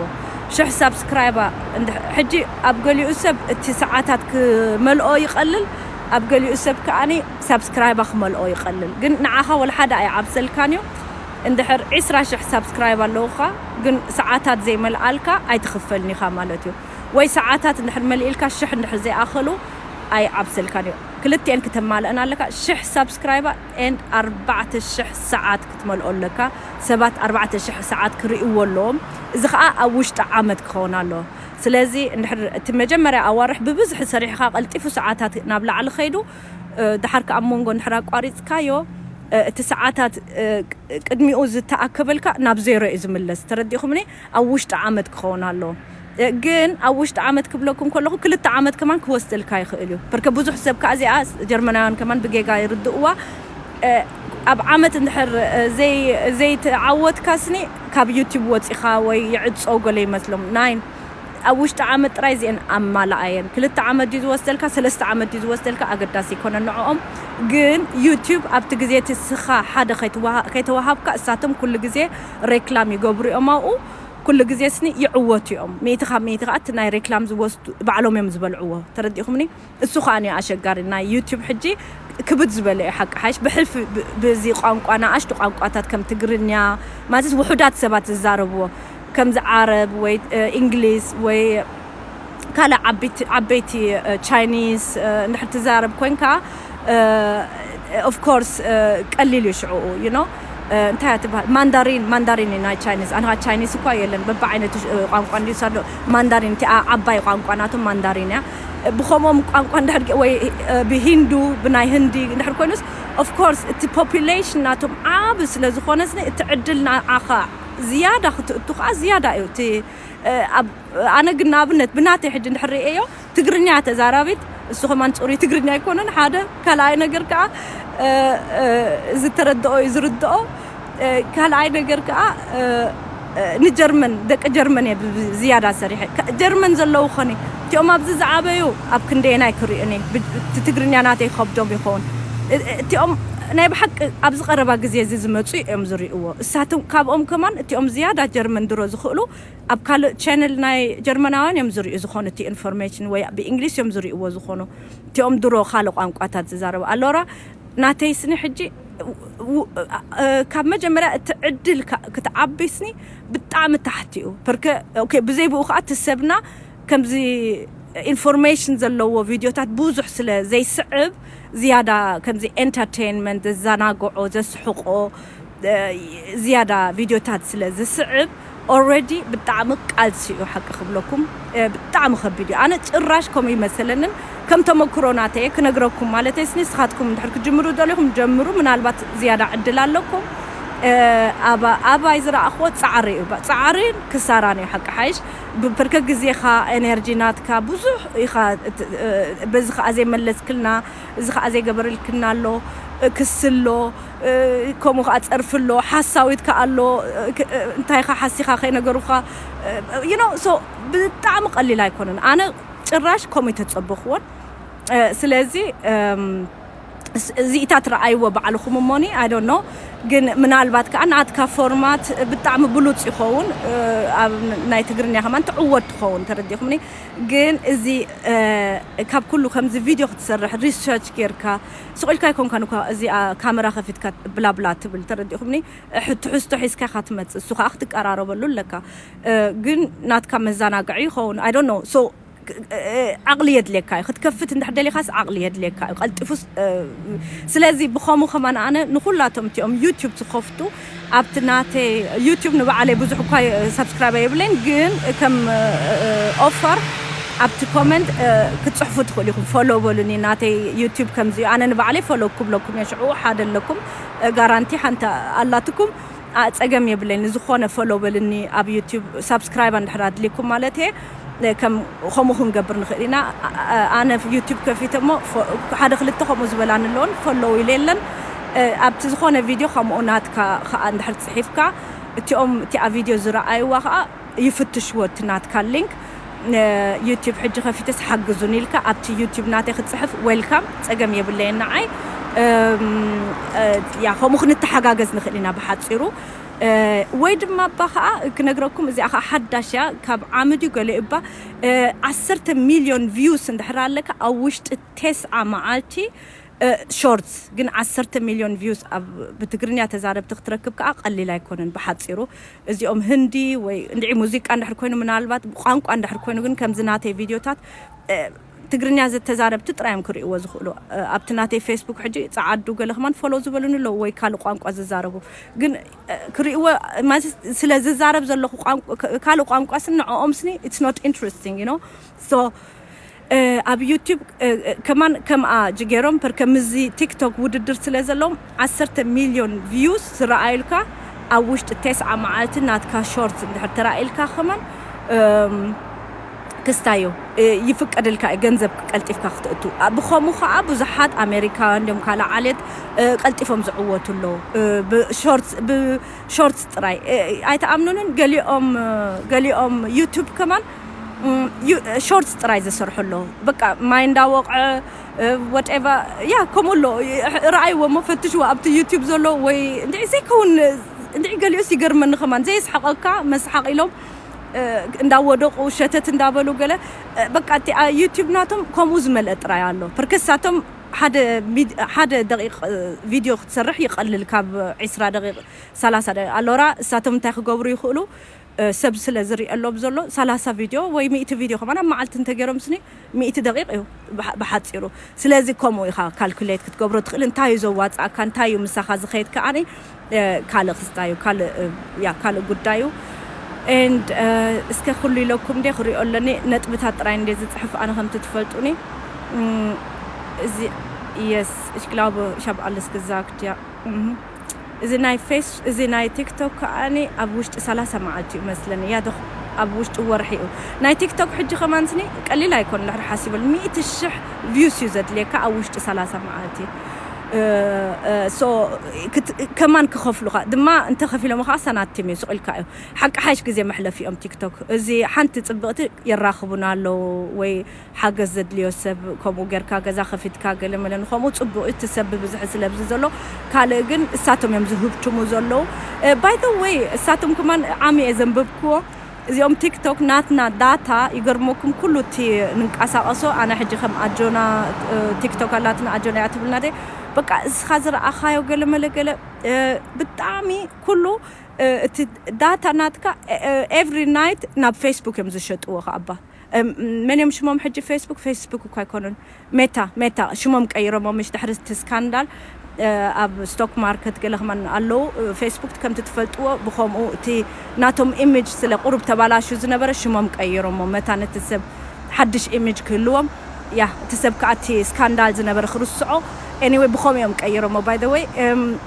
ሽሕ ሳብስክራይባ ሕጂ ኣብ ገሊኡ ሰብ እቲ ሰዓታት ክመልኦ ይቐልል፣ ኣብ ገሊኡ ሰብ ከኣኒ ሳብስክራይባ ክመልኦ ይቐልል። ግን ንዓኻ ወላ ሓደ ኣይዓብሰልካን እዩ። እንድሕር ዕስራ ሽሕ ሳብስክራይብ ኣለውኻ ግን ሰዓታት ዘይመልኣልካ ኣይትኽፈልኒ ኢኻ ማለት እዩ። ወይ ሰዓታት እንድሕር መሊእልካ ሽሕ እንድሕር ዘይኣኸሉ ኣይዓብሰልካን እዩ። ክልቲኤን ክተማልአን ኣለካ። ሽሕ ሳብስክራይባ and ኣርባዕተ ሽሕ ሰዓት ክትመልኦ ኣለካ። ሰባት ኣርባዕተ ሽሕ ሰዓት ክርእይዎ ኣለዎም። እዚ ከዓ ኣብ ውሽጢ ዓመት ክኸውን ኣለዎ። ስለዚ እንድሕር እቲ መጀመርያ ኣዋርሕ ብብዝሒ ሰሪሕኻ ቀልጢፉ ሰዓታት ናብ ላዕሊ ኸይዱ፣ ድሓር ከዓ ኣብ መንጎ እንድሕር ኣቋሪፅካዮ፣ እቲ ሰዓታት ቅድሚኡ ዝተኣከበልካ ናብ ዜሮ እዩ ዝምለስ። ተረዲእኹምኒ? ኣብ ውሽጢ ዓመት ክኸውን ኣለዎ። ግን ኣብ ውሽጢ ዓመት ክብለኩም ከለኹ ክልተ ዓመት ከማን ክወስደልካ ይኽእል እዩ። በርከ ብዙሕ ሰብ ከዓ እዚኣ ጀርመናውያን ከማን ብጌጋ ይርድእዋ። ኣብ ዓመት እንድሕር ዘይተዓወትካ ስኒ ካብ ዩቲብ ወፂኻ ወይ ይዕፀው ገለ ይመስሎም። ናይን ኣብ ውሽጢ ዓመት ጥራይ እዚአን ኣማላኣየን። ክልተ ዓመት ድዩ ዝወስደልካ፣ ሰለስተ ዓመት ድዩ ዝወስደልካ ኣገዳሲ ይኮነ ንዕኦም። ግን ዩቲብ ኣብቲ ግዜ እቲ ስኻ ሓደ ከይተዋሃብካ እሳቶም ኩሉ ግዜ ሬክላም ይገብሩ እዮም ኣብኡ። ኩሉ ግዜ ስኒ ይዕወቱ እዮም። ሚእቲ ካብ ሚእቲ ከዓ እቲ ናይ ሬክላም ዝወስዱ ባዕሎም እዮም ዝበልዕዎ። ተረዲእኹምኒ? እሱ ከዓ ንዮ ኣሸጋሪ ናይ ዩቲብ ሕጂ ክብድ ዝበለ እዩ ሓቂ ሓይሽ ብሕልፊ። ብዚ ቋንቋ ንኣሽቱ ቋንቋታት ከም ትግርኛ ማለት ውሑዳት ሰባት ዝዛረብዎ ከምዚ ዓረብ ወይ እንግሊዝ ወይ ካልእ ዓበይቲ ቻይኒዝ እንድሕር ትዛረብ ኮይንካ፣ ኦፍ ኮርስ ቀሊል እዩ ሽዕኡ ዩ ኖ እንታይ እያ ትበሃል ማንዳሪን ማንዳሪን እዩ ናይ ቻይኒዝ ኣንኻ ቻይኒዝ እኳ የለን በቢ ዓይነት ቋንቋ እንዲ ሳዶ ማንዳሪን እቲ ዓባይ ቋንቋ ናቶም ማንዳሪን እያ። ብኸምኦም ቋንቋ እንድሕር ወይ ብሂንዱ ብናይ ህንዲ እንድሕር ኮይኑስ ኦፍ ኮርስ እቲ ፖፑሌሽን ናቶም ዓብ ስለ ዝኾነስ እቲ ዕድል ንዓኻ ዝያዳ ክትእቱ ከዓ ዝያዳ እዩ እቲ ኣብ ኣነ ግን ንኣብነት ብናተይ ሕጂ እንድሕር ርእየዮ ትግርኛ ተዛራቢት እሱ ከማን ፅሩይ ትግርኛ ኣይኮነን ሓደ ካልኣይ ነገር ከዓ ዝተረድኦ እዩ ዝርድኦ ካልኣይ ነገር ከዓ ንጀርመን ደቂ ጀርመን እየ ዝያዳ ሰሪሐ ጀርመን ዘለዉ ኾኒ እቲኦም ኣብዚ ዝዓበዩ ኣብ ክንደየናይ ክርእዩኒ እቲ ትግርኛ ናተይ ከብዶም ይኸውን እቲኦም ናይ ብሓቂ ኣብዚ ቀረባ ግዜ እዚ ዝመፁ እዮም ዝርእዎ እሳቶም ካብኦም ከማን እቲኦም ዝያዳ ጀርመን ድሮ ዝኽእሉ ኣብ ካልእ ቻነል ናይ ጀርመናውያን እዮም ዝርእዩ ዝኾኑ እቲ ኢንፎርሜሽን ወይ ብእንግሊሽ እዮም ዝርእይዎ ዝኾኑ እቲኦም ድሮ ካልእ ቋንቋታት ዝዛረቡ ኣሎራ ናተይ ስኒ ሕጂ ካብ መጀመርያ እቲ ዕድል ክትዓቢ ስኒ ብጣዕሚ ታሕቲ እዩ ርክ ብዘይ ብኡ ከዓ እቲ ሰብና ከምዚ ኢንፎርሜሽን ዘለዎ ቪድዮታት ብዙሕ ስለ ዘይስዕብ ዝያዳ ከምዚ ኤንተርቴንመንት ዘዘናግዖ ዘስሕቆ ዝያዳ ቪድዮታት ስለ ዝስዕብ ኦረዲ ብጣዕሚ ቃልሲ እዩ ሓቂ ክብለኩም ብጣዕሚ ከቢድ እዩ ኣነ ጭራሽ ከምኡ ይመሰለንን ከም ተመክሮ ናተየ ክነግረኩም ማለት ስ ንስኻትኩም እንድሕር ክጅምሩ ደሊኹም ጀምሩ ምናልባት ዝያዳ ዕድል ኣለኩም ኣባይ ዝረኣኽዎ ፃዕሪ እዩ ፃዕሪን ክሳራን እዩ ሓቂ ሓይሽ ብብርከ ግዜኻ ኤነርጂ ናትካ ብዙሕ ኢኻ በዚ ከዓ ዘይመለስክልና እዚ ከዓ ዘይገበረልክና ኣሎ ክስሎ ከምኡ ከዓ ፀርፊ ኣሎ ሓሳዊት ከዓ ኣሎ እንታይ ካ ሓሲኻ ከይነገሩካ ብጣዕሚ ቀሊል ኣይኮነን ኣነ ጭራሽ ከምኡ ተፀበኽዎን ስለዚ እዚኢታት ረኣይዎ ባዕልኹም እሞኒ ኣይዶኖ ግን ምናልባት ከዓ ናትካ ፎርማት ብጣዕሚ ብሉፅ ይኸውን ኣብ ናይ ትግርኛ ከማን ትዕወት ትኸውን ተረዲኹምኒ ግን እዚ ካብ ኩሉ ከምዚ ቪድዮ ክትሰርሕ ሪሰርች ጌርካ ስቑኢልካ ኣይኮንካን እኳ እዚኣ ካሜራ ከፊትካ ብላብላ ትብል ተረዲኹምኒ ትሕዝቶ ሒዝካ ኢኻ ትመፅእ እሱ ከዓ ክትቀራረበሉ ኣለካ ግን ናትካ መዘናግዒ ይኸውን ኣይዶኖ ዓቕሊ የድልየካ እዩ ክትከፍት እንድሕር ደሊኻስ ዓቕሊ የድልየካ እዩ ቀልጢፉስ ስለዚ ብኸምኡ ከማን ኣነ ንኩላቶም እቲኦም ዩቲዩብ ዝኸፍቱ ኣብቲ ናተይ ዩቲዩብ ንባዕለይ ብዙሕ እኳ ሰብስክራይብ የብለይን ግን ከም ኦፈር ኣብቲ ኮመንት ክትፅሕፉ ትኽእሉ ኢኹም ፎሎ በሉኒ ናተይ ዩቲዩብ ከምዚ ኣነ ንባዕለይ ፎሎ ክብለኩም እየ ሽዑ ሓደ ኣለኩም ጋራንቲ ሓንቲ ኣላትኩም ጸገም የብለይን ዝኾነ ፎሎ በልኒ ኣብ ዩቲዩብ ሳብስክራይብ እንድሕር ኣድልኩም ማለት እየ ከም ከምኡ ክንገብር ንኽእል ኢና ኣነ ዩቲዩብ ከፊተ እሞ ሓደ ክልተ ከምኡ ዝበላኒ ኣለዎን ፎሎው ኢለ የለን ኣብቲ ዝኾነ ቪድዮ ከምኡ ናትካ ከዓ እንድሕር ፅሒፍካ እቲኦም እቲኣ ቪድዮ ዝረኣይዋ ከዓ ይፍትሽዎ እቲ ናትካ ሊንክ ዩቲብ ሕጂ ከፊተስ ሓግዙን ኢልካ ኣብቲ ዩቲብ ናተይ ክትፅሕፍ ዌልካም፣ ፀገም የብለየን ንዓይ። ያ ከምኡ ክንተሓጋገዝ ንኽእል ኢና ብሓፂሩ። ወይ ድማ እባ ከዓ ክነግረኩም፣ እዚኣ ከዓ ሓዳሽ እያ፣ ካብ ዓመት እዩ ገለ እባ። ዓሰርተ ሚልዮን ቪውስ እንድሕር ኣለካ ኣብ ውሽጢ ተስዓ መዓልቲ ሾርትስ ግን ዓሰርተ ሚልዮን ቪውስ ኣብ ብትግርኛ ተዛረብቲ ክትረክብ ከዓ ቀሊል ኣይኮነን። ብሓፂሩ እዚኦም ህንዲ ወይ እንድዒ ሙዚቃ እንድሕር ኮይኑ፣ ምናልባት ቋንቋ እንድሕር ኮይኑ፣ ግን ከምዚ ናተይ ቪዲዮታት ትግርኛ ዘተዛረብቲ ጥራዮም ክርእይዎ ዝኽእሉ። ኣብቲ ናተይ ፌስቡክ ሕጂ ጸዓዱ ገለ ከማን ፎሎ ዝበሉኒ ኣለዉ ወይ ካልእ ቋንቋ ዝዛረቡ። ግን ክርእይዎ ማለት ስለ ዝዛረብ ዘለኹ ካልእ ቋንቋ ስኒ ንዕኦም ስኒ it's not interesting you know so ኣብ ዩቲብ ከማን ከምኣ ጅጌሮም ፐርከምዚ ቲክቶክ ውድድር ስለ ዘለዎም ዓሰርተ ሚልዮን ቪውስ ዝረኣዩልካ ኣብ ውሽጢ ተስዓ መዓልቲ ናትካ ሾርት እንድሕር ተራእዩልካ ከማን ክስታዮ ይፍቀድልካ እዩ ገንዘብ ቀልጢፍካ ክትእቱ። ብኸምኡ ከዓ ብዙሓት ኣሜሪካውያን እንዲዮም ካልእ ዓሌት ቀልጢፎም ዝዕወቱ ኣለዉ። ብሾርትስ ጥራይ ኣይተኣምኑንን። ገሊኦም ገሊኦም ዩቱብ ከማን ሾርትስ ጥራይ ዝሰርሑ ኣለዉ። በቃ ማይ እንዳወቕዐ ወቴቨ ያ ከምኡ ኣሎ። ረኣይዎ እሞ ፈትሽዎ ኣብቲ ዩቱብ ዘሎ ወይ እንድዒ ዘይከውን እንድዒ ገሊኡስ ይገርመኒ ከማን ዘየስሓቐካ መስሓቕ ኢሎም እንዳወደቑ ሸተት እንዳበሉ ገለ በቃ እቲ ዩቲዩብ ናቶም ከምኡ ዝመልአ ጥራይ ኣሎ። ፐርከሳቶም ሓደ ደቂቕ ቪድዮ ክትሰርሕ ይቐልል ካብ ዒስራ ደቂቕ ሰላሳ ደቂቕ ኣሎራ እሳቶም እንታይ ክገብሩ ይኽእሉ? ሰብ ስለ ዝሪኦ ኣሎም ዘሎ ሰላሳ ቪድዮ ወይ ሚእቲ ቪድዮ ከማን ኣብ መዓልቲ እንተገይሮም ስኒ ሚእቲ ደቂቕ እዩ ብሓፂሩ። ስለዚ ከምኡ ኢኻ ካልኩሌት ክትገብሮ ትኽእል። እንታይ እዩ ዘዋፅኣካ? እንታይ እዩ ምሳኻ ዝኸየድ? ከዓኒ ካልእ ክስታ እዩ ካልእ ጉዳይ እዩ። And እስከ ኩሉ ኢለኩም ደ ክሪኦ ኣለኒ ነጥብታት ጥራይ እንደ ዝፅሕፍ ኣነ ከምቲ ትፈልጡኒ እዚ yes ich glaube ich habe alles gesagt ja እዚ ናይ ፌስ እዚ ናይ ቲክቶክ ከዓኒ ኣብ ውሽጢ ሰላሳ መዓልቲ እዩ መስለኒ ያዶ ኣብ ውሽጢ ወርሒ እዩ። ናይ ቲክቶክ ሕጂ ከማን ስኒ ቀሊል ኣይኮን ድሕሪ ሓሲበሉ ሚእቲ ሽሕ ቪውስ እዩ ዘድልየካ ኣብ ውሽጢ ሰላሳ መዓልቲ። ከማን ክኸፍሉኻ ድማ እንተኸፊሎም ከዓ ሰናቲም እዩ ስቕ ኢልካ እዩ። ሓቂ ሓይሽ ግዜ መሕለፊኦም ቲክቶክ እዚ ሓንቲ ፅብቕቲ የራኽቡና ኣለዉ ወይ ሓገዝ ዘድልዮ ሰብ ከምኡ ጌርካ ገዛ ከፊትካ ገለ መለ ንኸምኡ ፅቡቕ እቲ ሰብ ብብዝሒ ስለብዚ ዘሎ ካልእ ግን እሳቶም እዮም ዝህብትሙ ዘለዉ። ባይ ዘ ወይ እሳቶም ከማን ዓሚ እየ ዘንበብክዎ። እዚኦም ቲክቶክ ናትና ዳታ ይገርመኩም ኩሉ እቲ ንንቀሳቐሶ ኣነ ሕጂ ከም ኣጆና ቲክቶክ ኣላትና ኣጆና እያ ትብልና ደ በቃ እስኻ ዝረኣኻዮ ገለ መለ ገለ ብጣዕሚ ኩሉ እቲ ዳታ ናትካ ኤቭሪ ናይት ናብ ፌስቡክ እዮም ዝሸጥዎ ከኣባ መን እዮም ሽሞም ሕጂ ፌስቡክ ፌስቡክ እኳ ኣይኮኑን ሜታ ሜታ ሽሞም ቀይሮሞ ምሽ ድሕሪ እቲ ስካንዳል ኣብ ስቶክ ማርከት ገለ ከማን ኣለዉ ፌስቡክ ከምቲ ትፈልጥዎ ብኸምኡ እቲ ናቶም ኢሜጅ ስለ ቁሩብ ተባላሹ ዝነበረ ሽሞም ቀይሮሞ መታ ነቲ ሰብ ሓድሽ ኢሜጅ ክህልዎም ያ እቲ ሰብ ከዓ እቲ ስካንዳል ዝነበረ ክርስዖ anyway ብኸምኡ እዮም ቀይሮሞ by the way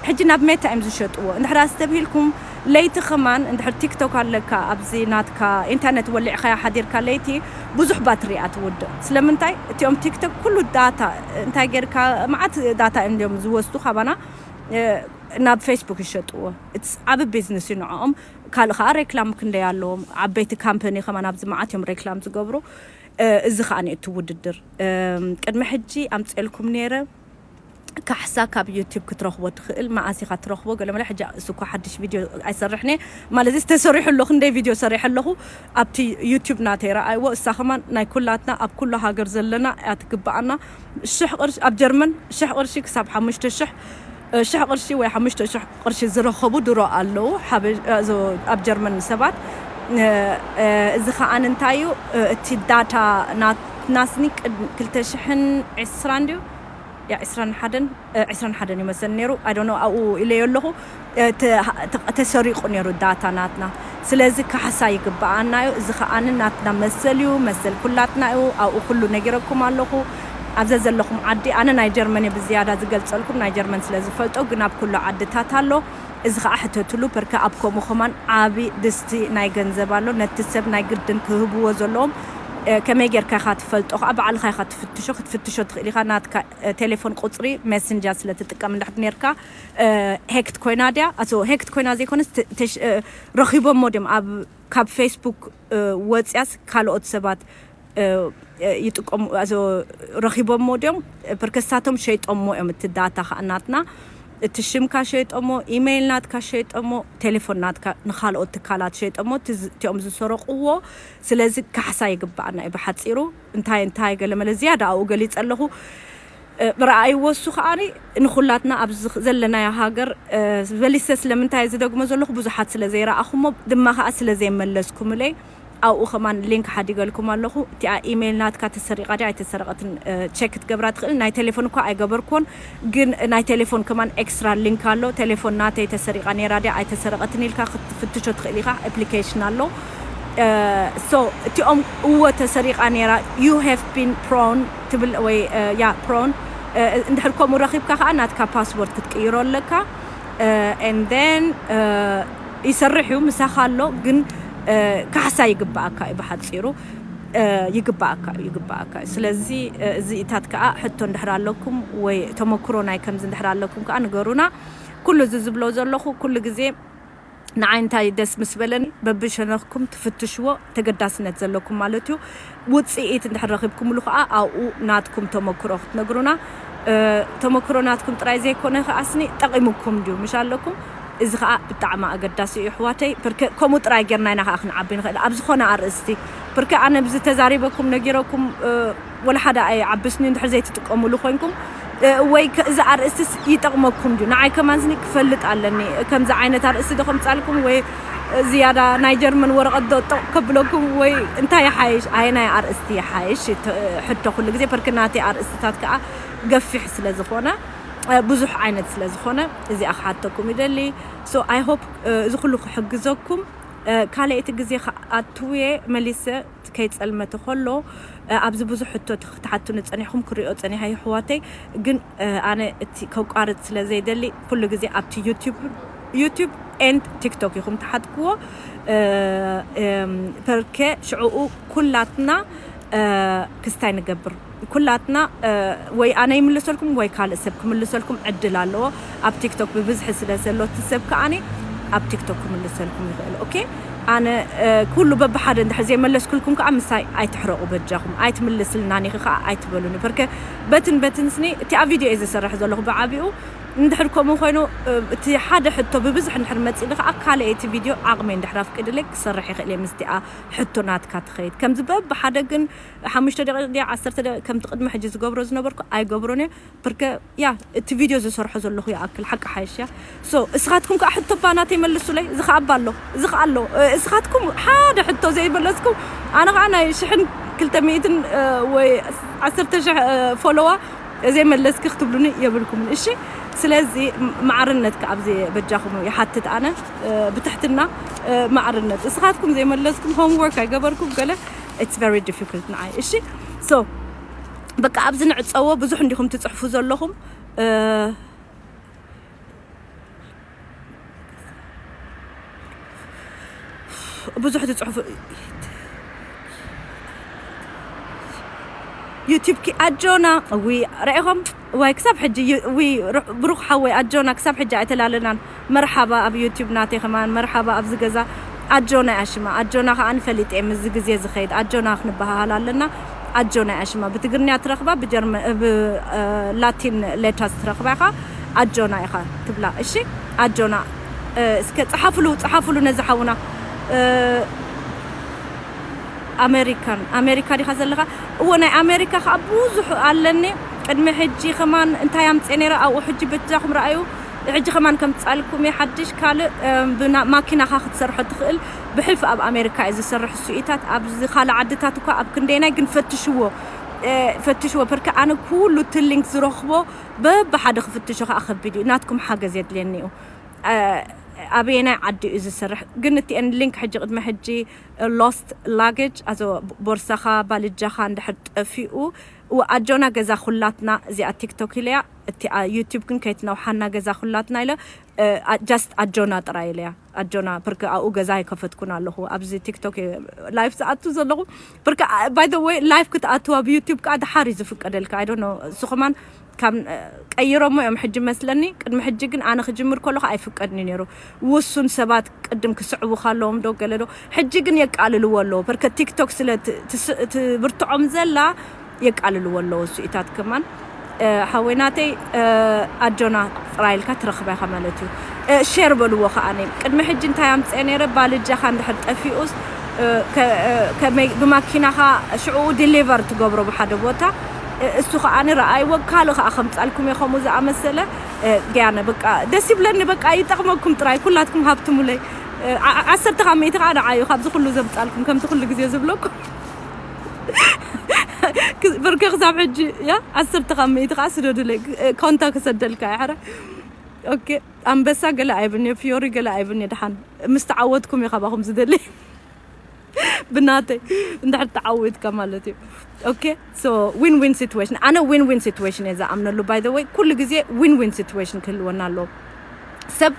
ሕጂ ናብ ሜታ እዮም ዝሸጥዎ እንድሕር ኣስተብሂልኩም ለይቲ ከማን እንድሕር ቲክቶክ ኣለካ ኣብዚ ናትካ ኢንተርነት ወሊዕካያ ሓዲርካ ለይቲ ብዙሕ ባትሪ እያ ትውድእ ስለምንታይ እቲኦም ቲክቶክ ኩሉ ዳታ እንታይ ጌርካ መዓት ዳታ እዮም ዝወስዱ ካባና ናብ ፌስቡክ ይሸጥዎ it's ዓብ ቢዝነስ እዩ ንዕኦም ካልእ ከዓ ሬክላም ክንደይ ኣለዎም ዓበይቲ ካምፓኒ ከማን ኣብዚ መዓት እዮም ሬክላም ዝገብሩ እዚ ከዓ እቲ ውድድር ቅድሚ ሕጂ ኣምፅኤልኩም ነይረ ካሕሳ ካብ ዩቲብ ክትረኽቦ ትኽእል መኣስ ኢኻ ትረኽቦ ገለመለ ሕጂ እሱ እኳ ሓድሽ ቪድዮ ኣይሰርሕን እየ ማለት እዚ ተሰሪሑ ኣለኹ እንደይ ቪድዮ ሰሪሐ ኣለኹ ኣብቲ ዩቲብ ናተይ ረኣይዎ እሳ ከማን ናይ ኩላትና ኣብ ኩሉ ሃገር ዘለና እያ ትግብኣና ሽሕ ቅርሺ ኣብ ጀርመን ሽሕ ቅርሺ ክሳብ ሓሙሽተ ሽሕ ሽሕ ቅርሺ ወይ ሓሙሽተ ሽሕ ቅርሺ ዝረኸቡ ድሮ ኣለዉ ኣብ ጀርመን ሰባት እዚ ከዓ እንታይ እዩ እቲ ዳታ ናትናስኒ ክልተ ሽሕን ዕስራን ድዩ ያ ዕስራን ሓደን ዕስራን ሓደን ይመስል ነይሩ ኣይ ዶንት ኖ ኣብኡ ኢለዮ ኣለኹ ተሰሪቑ ነይሩ ዳታ ናትና ስለዚ ካሕሳ ይግብኣና እዩ እዚ ከዓኒ ናትና መሰል እዩ መሰል ኩላትና እዩ ኣብኡ ኩሉ ነጊረኩም ኣለኹ ኣብዘ ዘለኹም ዓዲ ኣነ ናይ ጀርመን እየ ብዝያዳ ዝገልፀልኩም ናይ ጀርመን ስለ ዝፈልጦ ግን ኣብ ኩሉ ዓድታት ኣሎ እዚ ከዓ ሕተትሉ ፐርከ ኣብ ከምኡ ከማን ዓቢ ድስቲ ናይ ገንዘብ ኣሎ ነቲ ሰብ ናይ ግድን ክህብዎ ዘለዎም ከመይ ጌርካ ኢኻ ትፈልጦ ከዓ ባዕልኻ ኢኻ ትፍትሾ ክትፍትሾ ትኽእል ኢኻ ናትካ ቴሌፎን ቁፅሪ ሜሰንጀር ስለ ትጥቀም እንድሕር ኔርካ ሄክት ኮይና ድያ ኣቶ ሄክት ኮይና ዘይኮነስ ረኺቦሞ ድዮም ኣብ ካብ ፌስቡክ ወፅያስ ካልኦት ሰባት ይጥቀሙ ረኺቦሞ ድዮም? ፕርከሳቶም ሸይጦሞ እዮም። እቲ ዳታ ከዓ ናትና፣ እቲ ሽምካ ሸይጦሞ፣ ኢሜይል ናትካ ሸይጦሞ፣ ቴሌፎን ናትካ ንካልኦት ትካላት ሸይጦሞ፣ እቲኦም ዝሰረቕዎ። ስለዚ ካሕሳ ይግባኣና እዩ። ብሓፂሩ እንታይ እንታይ ገለመለ ዝያዳ ኣብኡ ገሊፀ ኣለኹ። ብረኣይዎ እሱ ከዓኒ ንኩላትና ኣብዚ ዘለናዮ ሃገር፣ በሊሰ ስለምንታይ ዝደግሞ ዘለኹ ብዙሓት ስለ ዘይረኣኹሞ ድማ ከዓ ስለ ዘይመለስኩምለይ ኣብኡ ከማን ሊንክ ሓዲገልኩም ኣለኹ። እቲኣ ኢሜይል ናትካ ተሰሪቓ ድያ ኣይተሰረቐትን ቸክ ክትገብራ ትኽእል። ናይ ቴሌፎን እኳ ኣይገበርኩን፣ ግን ናይ ቴሌፎን ከማን ኤክስትራ ሊንክ ኣሎ። ቴሌፎን ናተይ ተሰሪቓ ነይራ ድያ ኣይተሰረቐትን ኢልካ ክትፍትሾ ትኽእል ኢኻ። ኣፕሊኬሽን ኣሎ። ሶ እቲኦም እወ ተሰሪቓ ነይራ፣ you have been prone ትብል ወይ ያ ፕሮን እንድሕር ከምኡ ረኺብካ ከዓ ናትካ ፓስወርድ ክትቅይሮ ኣለካ። And then ይሰርሕ እዩ፣ ምሳኻ ኣሎ፣ ግን ካሕሳ ይግባኣካ እዩ። ብሓፂሩ ይግባኣካ እዩ፣ ይግባኣካ እዩ። ስለዚ እዚኢታት ከዓ ሕቶ እንድሕር ኣለኩም ወይ ተመክሮ ናይ ከምዚ እንድሕር ኣለኩም ከዓ ንገሩና። ኩሉ እዚ ዝብሎ ዘለኹ ኩሉ ግዜ ንዓይ እንታይ ደስ ምስ በለኒ፣ በብሸነኽኩም ትፍትሽዎ ተገዳስነት ዘለኩም ማለት እዩ። ውፅኢት እንድሕር ረኺብኩምሉ ከዓ ኣብኡ ናትኩም ተመክሮ ክትነግሩና። ተመክሮ ናትኩም ጥራይ ዘይኮነ ከዓስኒ ጠቒሙኩም ድዩ ምሽ ኣለኩም? እዚ ከዓ ብጣዕሚ ኣገዳሲ እዩ ኣሕዋተይ። ከምኡ ጥራይ ጌርና ኢና ከዓ ክንዓቢ ንኽእል ኣብ ዝኾነ ኣርእስቲ። ብርክ ኣነ ብዚ ተዛሪበኩም ነጊረኩም ወላ ሓደ ኣይዓብስኒ እንድሕር ዘይትጥቀሙሉ ኮይንኩም፣ ወይ እዚ ኣርእስትስ ይጠቕመኩም ድዩ? ንዓይ ከማን ስኒ ክፈልጥ ኣለኒ። ከምዚ ዓይነት ኣርእስቲ ዶ ከምጻልኩም ወይ ዝያዳ ናይ ጀርመን ወረቐት ዶ ጠቕ ከብለኩም ወይ እንታይ ይሓይሽ? ኣየናይ ኣርእስቲ ይሓይሽ? ሕቶ ኩሉ ግዜ በርክ ናተይ ኣርእስትታት ከዓ ገፊሕ ስለ ዝኾነ ብዙሕ ዓይነት ስለ ዝኾነ እዚኣ ክሓተኩም ይደሊ። So I hope እዚ ኩሉ ክሕግዘኩም። ካልኣይቲ ግዜ ኣትውየ መሊሰ ከይጸልመተ ከሎ ኣብዚ ብዙሕ ሕቶ ክትሓቱኒ ጸኒሕኩም ክሪኦ ጸኒሐ የሕዋተይ። ግን ኣነ እቲ ከቋርጽ ስለ ዘይደሊ ኩሉ ግዜ ኣብቲ ዩቲብ ዩቲብ ኤንድ ቲክቶክ ኢኹም ትሓትክዎ። ፐርከ ሽዕኡ ኩላትና ክስታይ ንገብር ኩላትና ወይ ኣነ ይምልሰልኩም ወይ ካልእ ሰብ ክምልሰልኩም ዕድል ኣለዎ። ኣብ ቲክቶክ ብብዝሒ ስለ ዘሎ እቲ ሰብ ከዓኒ ኣብ ቲክቶክ ክምልሰልኩም ይኽእል። ኦኬ ኣነ ኩሉ በብሓደ እንድሕር ዘይመለስኩልኩም ከዓ ምሳይ ኣይትሕረቑ በጃኹም። ኣይትምልስልናን ኢኺ ከዓ ኣይትበሉኒ። በርከ በትን በትን ስኒ እቲ ኣብ ቪድዮ እየ ዝሰርሕ ዘለኹ ብዓቢኡ። እንድሕር ከምኡ ኮይኑ እቲ ሓደ ሕቶ ብብዝሒ እንድሕር መፂእኒ ከዓ ካልእ እቲ ቪድዮ ዓቕመይ እንድሕር ኣፍቂድለይ ክሰርሕ ይኽእል እየ ምስቲኣ ሕቶ ናትካ ትኸይድ ከምዚ በብሓደ ግን ሓሙሽተ ደቂቕ ድያ ዓሰርተ ደቂቕ ከምቲ ቅድሚ ሕጂ ዝገብሮ ዝነበርኩ ኣይገብሮን እየ። ብርከ ያ እቲ ቪድዮ ዝሰርሖ ዘለኹ ይኣክል ሓቂ ሓይሽ እያ። So እስኻትኩም ከዓ ሕቶ ባና ተይመልሱለይ። እዚ ከዓ ኣሎ እዚ ከዓ ኣሎ። እስኻትኩም ሓደ ሕቶ ዘይመለስኩም ኣነ ከዓ ናይ ሽሕን ክልተ ሚእትን ወይ ዓሰርተ ሽሕ ፎሎዋ ዘይመለስኪ ክትብሉኒ የብልኩምን። እሺ ስለዚ ማዕርነት ከዓ ኣብዚ በጃኹም ይሓትት ኣነ ብትሕትና ማዕርነት እስኻትኩም ዘይመለስኩም ሆምወርክ ኣይገበርኩም ገለ it's very difficult ንዓይ። እሺ so በቃ ኣብዚ ንዕፀዎ። ብዙሕ እንዲኹም ትፅሕፉ ዘለኹም ብዙሕ ትፅሕፉ። ዩቲብ ኪ ኣጆና ዊ ረኢኹም ወይ ክሳብ ሕጂ ዊ ብሩኽ ሓወይ ኣጆና ክሳብ ሕጂ ኣይተላለናን። መርሓባ ኣብ ዩቲብ ናተይ ከማን መርሓባ ኣብዚ ገዛ ኣጆና እያ ሽማ። ኣጆና ከዓ ንፈሊጥ እየ ምስዚ ግዜ ዝኸይድ ኣጆና ክንበሃሃል ኣለና። ኣጆና እያ ሽማ። ብትግርኛ ትረኽባ ብጀርመ ብላቲን ሌተርስ ትረኽባ ኢኻ። ኣጆና ኢኻ ትብላ። እሺ ኣጆና እስከ ጸሓፍሉ ጸሓፍሉ ነዚ ሓውና። ኣሜሪካን ኣሜሪካ ዲኻ ዘለኻ? እዎ ናይ ኣሜሪካ ከዓ ብዙሕ ኣለኒ። ቅድሚ ሕጂ ከማን እንታይ ኣምፅእ ነይረ ኣብኡ ሕጂ በጃኹም ረኣዩ። ሕጂ ከማን ከምፃልኩም እየ ሓድሽ ካልእ ማኪናኻ ክትሰርሖ ትኽእል። ብሕልፊ ኣብ ኣሜሪካ እዩ ዝሰርሕ እሱኢታት ኣብዚ ካልእ ዓድታት እኳ ኣብ ክንደይናይ ግን ፈትሽዎ። ፈትሽዎ ፐርከ ኣነ ኩሉ እቲ ሊንክ ዝረኽቦ በብሓደ ክፍትሾ ከዓ ከቢድ እዩ። ናትኩም ሓገዝ የድልየኒ እዩ። ኣበየናይ ዓዲ እዩ ዝሰርሕ ግን እቲአን ሊንክ ሕጂ ቅድሚ ሕጂ ሎስት ላጌጅ ኣዞ ቦርሳኻ ባልጃኻ እንድሕር ጠፊኡ ኣጆና ገዛ ኩላትና እዚኣ ቲክቶክ ኢለያ እቲ ዩቲብ ግን ከይትነውሓና ገዛ ኩላትና ኢለ ጃስት ኣጆና ጥራይ ኢለያ ኣጆና ብርክ ኣብኡ ገዛ ኣይከፈትኩን ኣለኹ ኣብዚ ቲክቶክ ላይፍ ዝኣቱ ዘለኹ ብርክ ባይ ወይ ላይፍ ክትኣትዋ ብዩቲብ ከዓ ድሓር እዩ ዝፍቀደልካ ኣይዶ እሱ ከማን ካብ ቀይሮሞ እዮም ሕጂ መስለኒ። ቅድሚ ሕጂ ግን ኣነ ክጅምር ከለኹ ኣይፍቀድኒ ነይሩ። ውሱን ሰባት ቅድም ክስዕቡ ካለዎም ዶ ገለ ዶ፣ ሕጂ ግን የቃልልዎ ኣለዎ። በርከ ቲክቶክ ስለ ት- ትስ- ትብርትዖም ዘላ የቃልልዎ ኣለዎ። እሱኢታት ከማን ሓወይናተይ ኣጆና ጥራይ ኢልካ ትረኽባ ኢኻ ማለት እዩ። ሼር በልዎ ከዓኒ። ቅድሚ ሕጂ እንታይ ኣምፅአ ነይረ፣ ባልጃኻ እንድሕር ጠፊኡስ ከመይ ብማኪናኻ ሽዕኡ ዲሊቨር ትገብሮ ብሓደ ቦታ፣ እሱ ከዓኒ ረኣይዎ፣ ካልእ ከዓ ከምፃልኩም እየ ከምኡ ዝኣመሰለ። ገያነ በቃ ደስ ይብለኒ። በቃ ይጠቕመኩም ጥራይ ኩላትኩም ሃብትሙለይ። ዓሰርተ ካብ ሚእቲ ከዓ ንዓዩ ካብዚ ኩሉ ዘምፃልኩም ከምቲ ኩሉ ግዜ ዝብለኩም። ብርከ ክሳብ ሕጂ ያ ዓሰርተ ካብ ሚእቲ ከዓ ስደዱለይ። ኮንታ ክሰደልካ ይሕረ። ኦኬ፣ ኣንበሳ ገለ ኣይብልኒ፣ ፊዮሪ ገለ ኣይብልኒ። ድሓን ምስ ተዓወትኩም እዩ ካባኹም ዝደሊ። ብናተይ እንድሕር ተዓዊትካ ማለት እዩ። ኦኬ፣ so win win situation። ኣነ win win situation እየ ዝኣምነሉ። By the way፣ ኩሉ ግዜ win win situation ክህልወና ኣለዎ። ሰብ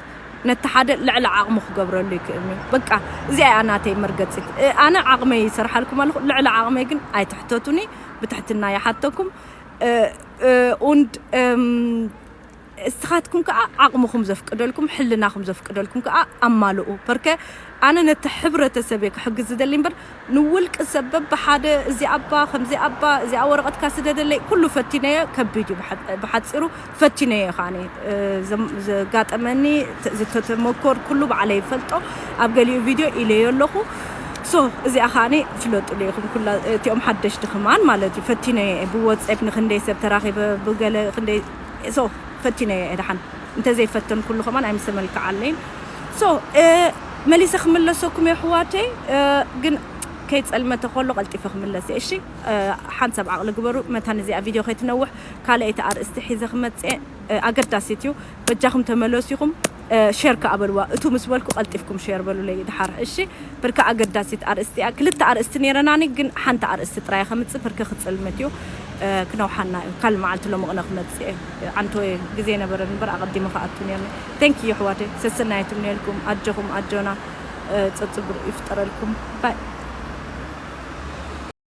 ነቲ ሓደ ልዕሊ ዓቕሙ ክገብረሉ ይክእል እዩ። በቃ እዚኣ እያ ናተይ መርገፂት። ኣነ ዓቕመይ ይሰርሓልኩም ኣለኹ፣ ልዕሊ ዓቕመይ ግን ኣይትሕተቱኒ። ብትሕትና ይሓተኩም። Und እስኻትኩም ከዓ ዓቕምኹም ዘፍቅደልኩም፣ ሕልናኹም ዘፍቅደልኩም ከዓ ኣማልኡ። በርከ ኣነ ነቲ ሕብረተሰብ እየ ክሕግዝ ዝደሊ እምበር ንውልቂ ሰብ በብሓደ እዚ ኣባ ከምዚ ኣባ እዚኣ ወረቐትካ ስደደለይ ኩሉ ፈቲነዮ። ከቢድ እዩ። ብሓፂሩ ፈቲነዮ ከዓኒ ዘጋጠመኒ ዝተተመኮር ኩሉ ባዕለይ ይፈልጦ። ኣብ ገሊኡ ቪድዮ ኢለዮ ኣለኹ። So እዚኣ ከዓኒ ፍለጡ ኢኹም ኩላ እቲኦም ሓደሽቲ ከማን ማለት እዩ። ፈቲነዮ እየ ብወፀፕ ንክንደይ ሰብ ተራኺበ ብገለ ክንደይ so ፈቲነዮ እየ። ደሓን እንተዘይፈተን ኩሉ ከማን ኣይምሰመልክዓለይን። So መሊሰ ክምለሰኩም እየ ኣሕዋተይ። ግን ከይፀልመተ ከሎ ቀልጢፈ ክምለስ እየ። እሺ ሓንሳብ ዓቕሊ ግበሩ። መታን እዚኣ ቪድዮ ከይትነውሕ ካልኣይቲ ኣርእስቲ ሒዘ ክመፅእ እየ። ኣገዳሲት እዩ። በጃኹም ተመለሱ ኢኹም። ሸር ከኣ በልዋ። እቱ ምስ በልኩ ቀልጢፍኩም ሸር በሉለይ ድሓር። እሺ ብርካ ኣገዳሲት ኣርእስቲ እያ። ክልተ ኣርእስቲ ነይረናኒ ግን ሓንቲ ኣርእስቲ ጥራይ ከምፅእ ብርክ ክፅልምት እዩ። ክነውሓና እዩ። ካልእ መዓልቲ ሎሚ ቅነ ክመፅእ እየ። ዓንቶ ግዜ ነበረ እምበር ኣቐዲመ ክኣቱ ነርኒ። Thank you ኣሕዋተይ። ሰሰናይ ትምነየልኩም። ኣጆኹም ኣጆና። ፀፅብር ይፍጠረልኩም። ባይ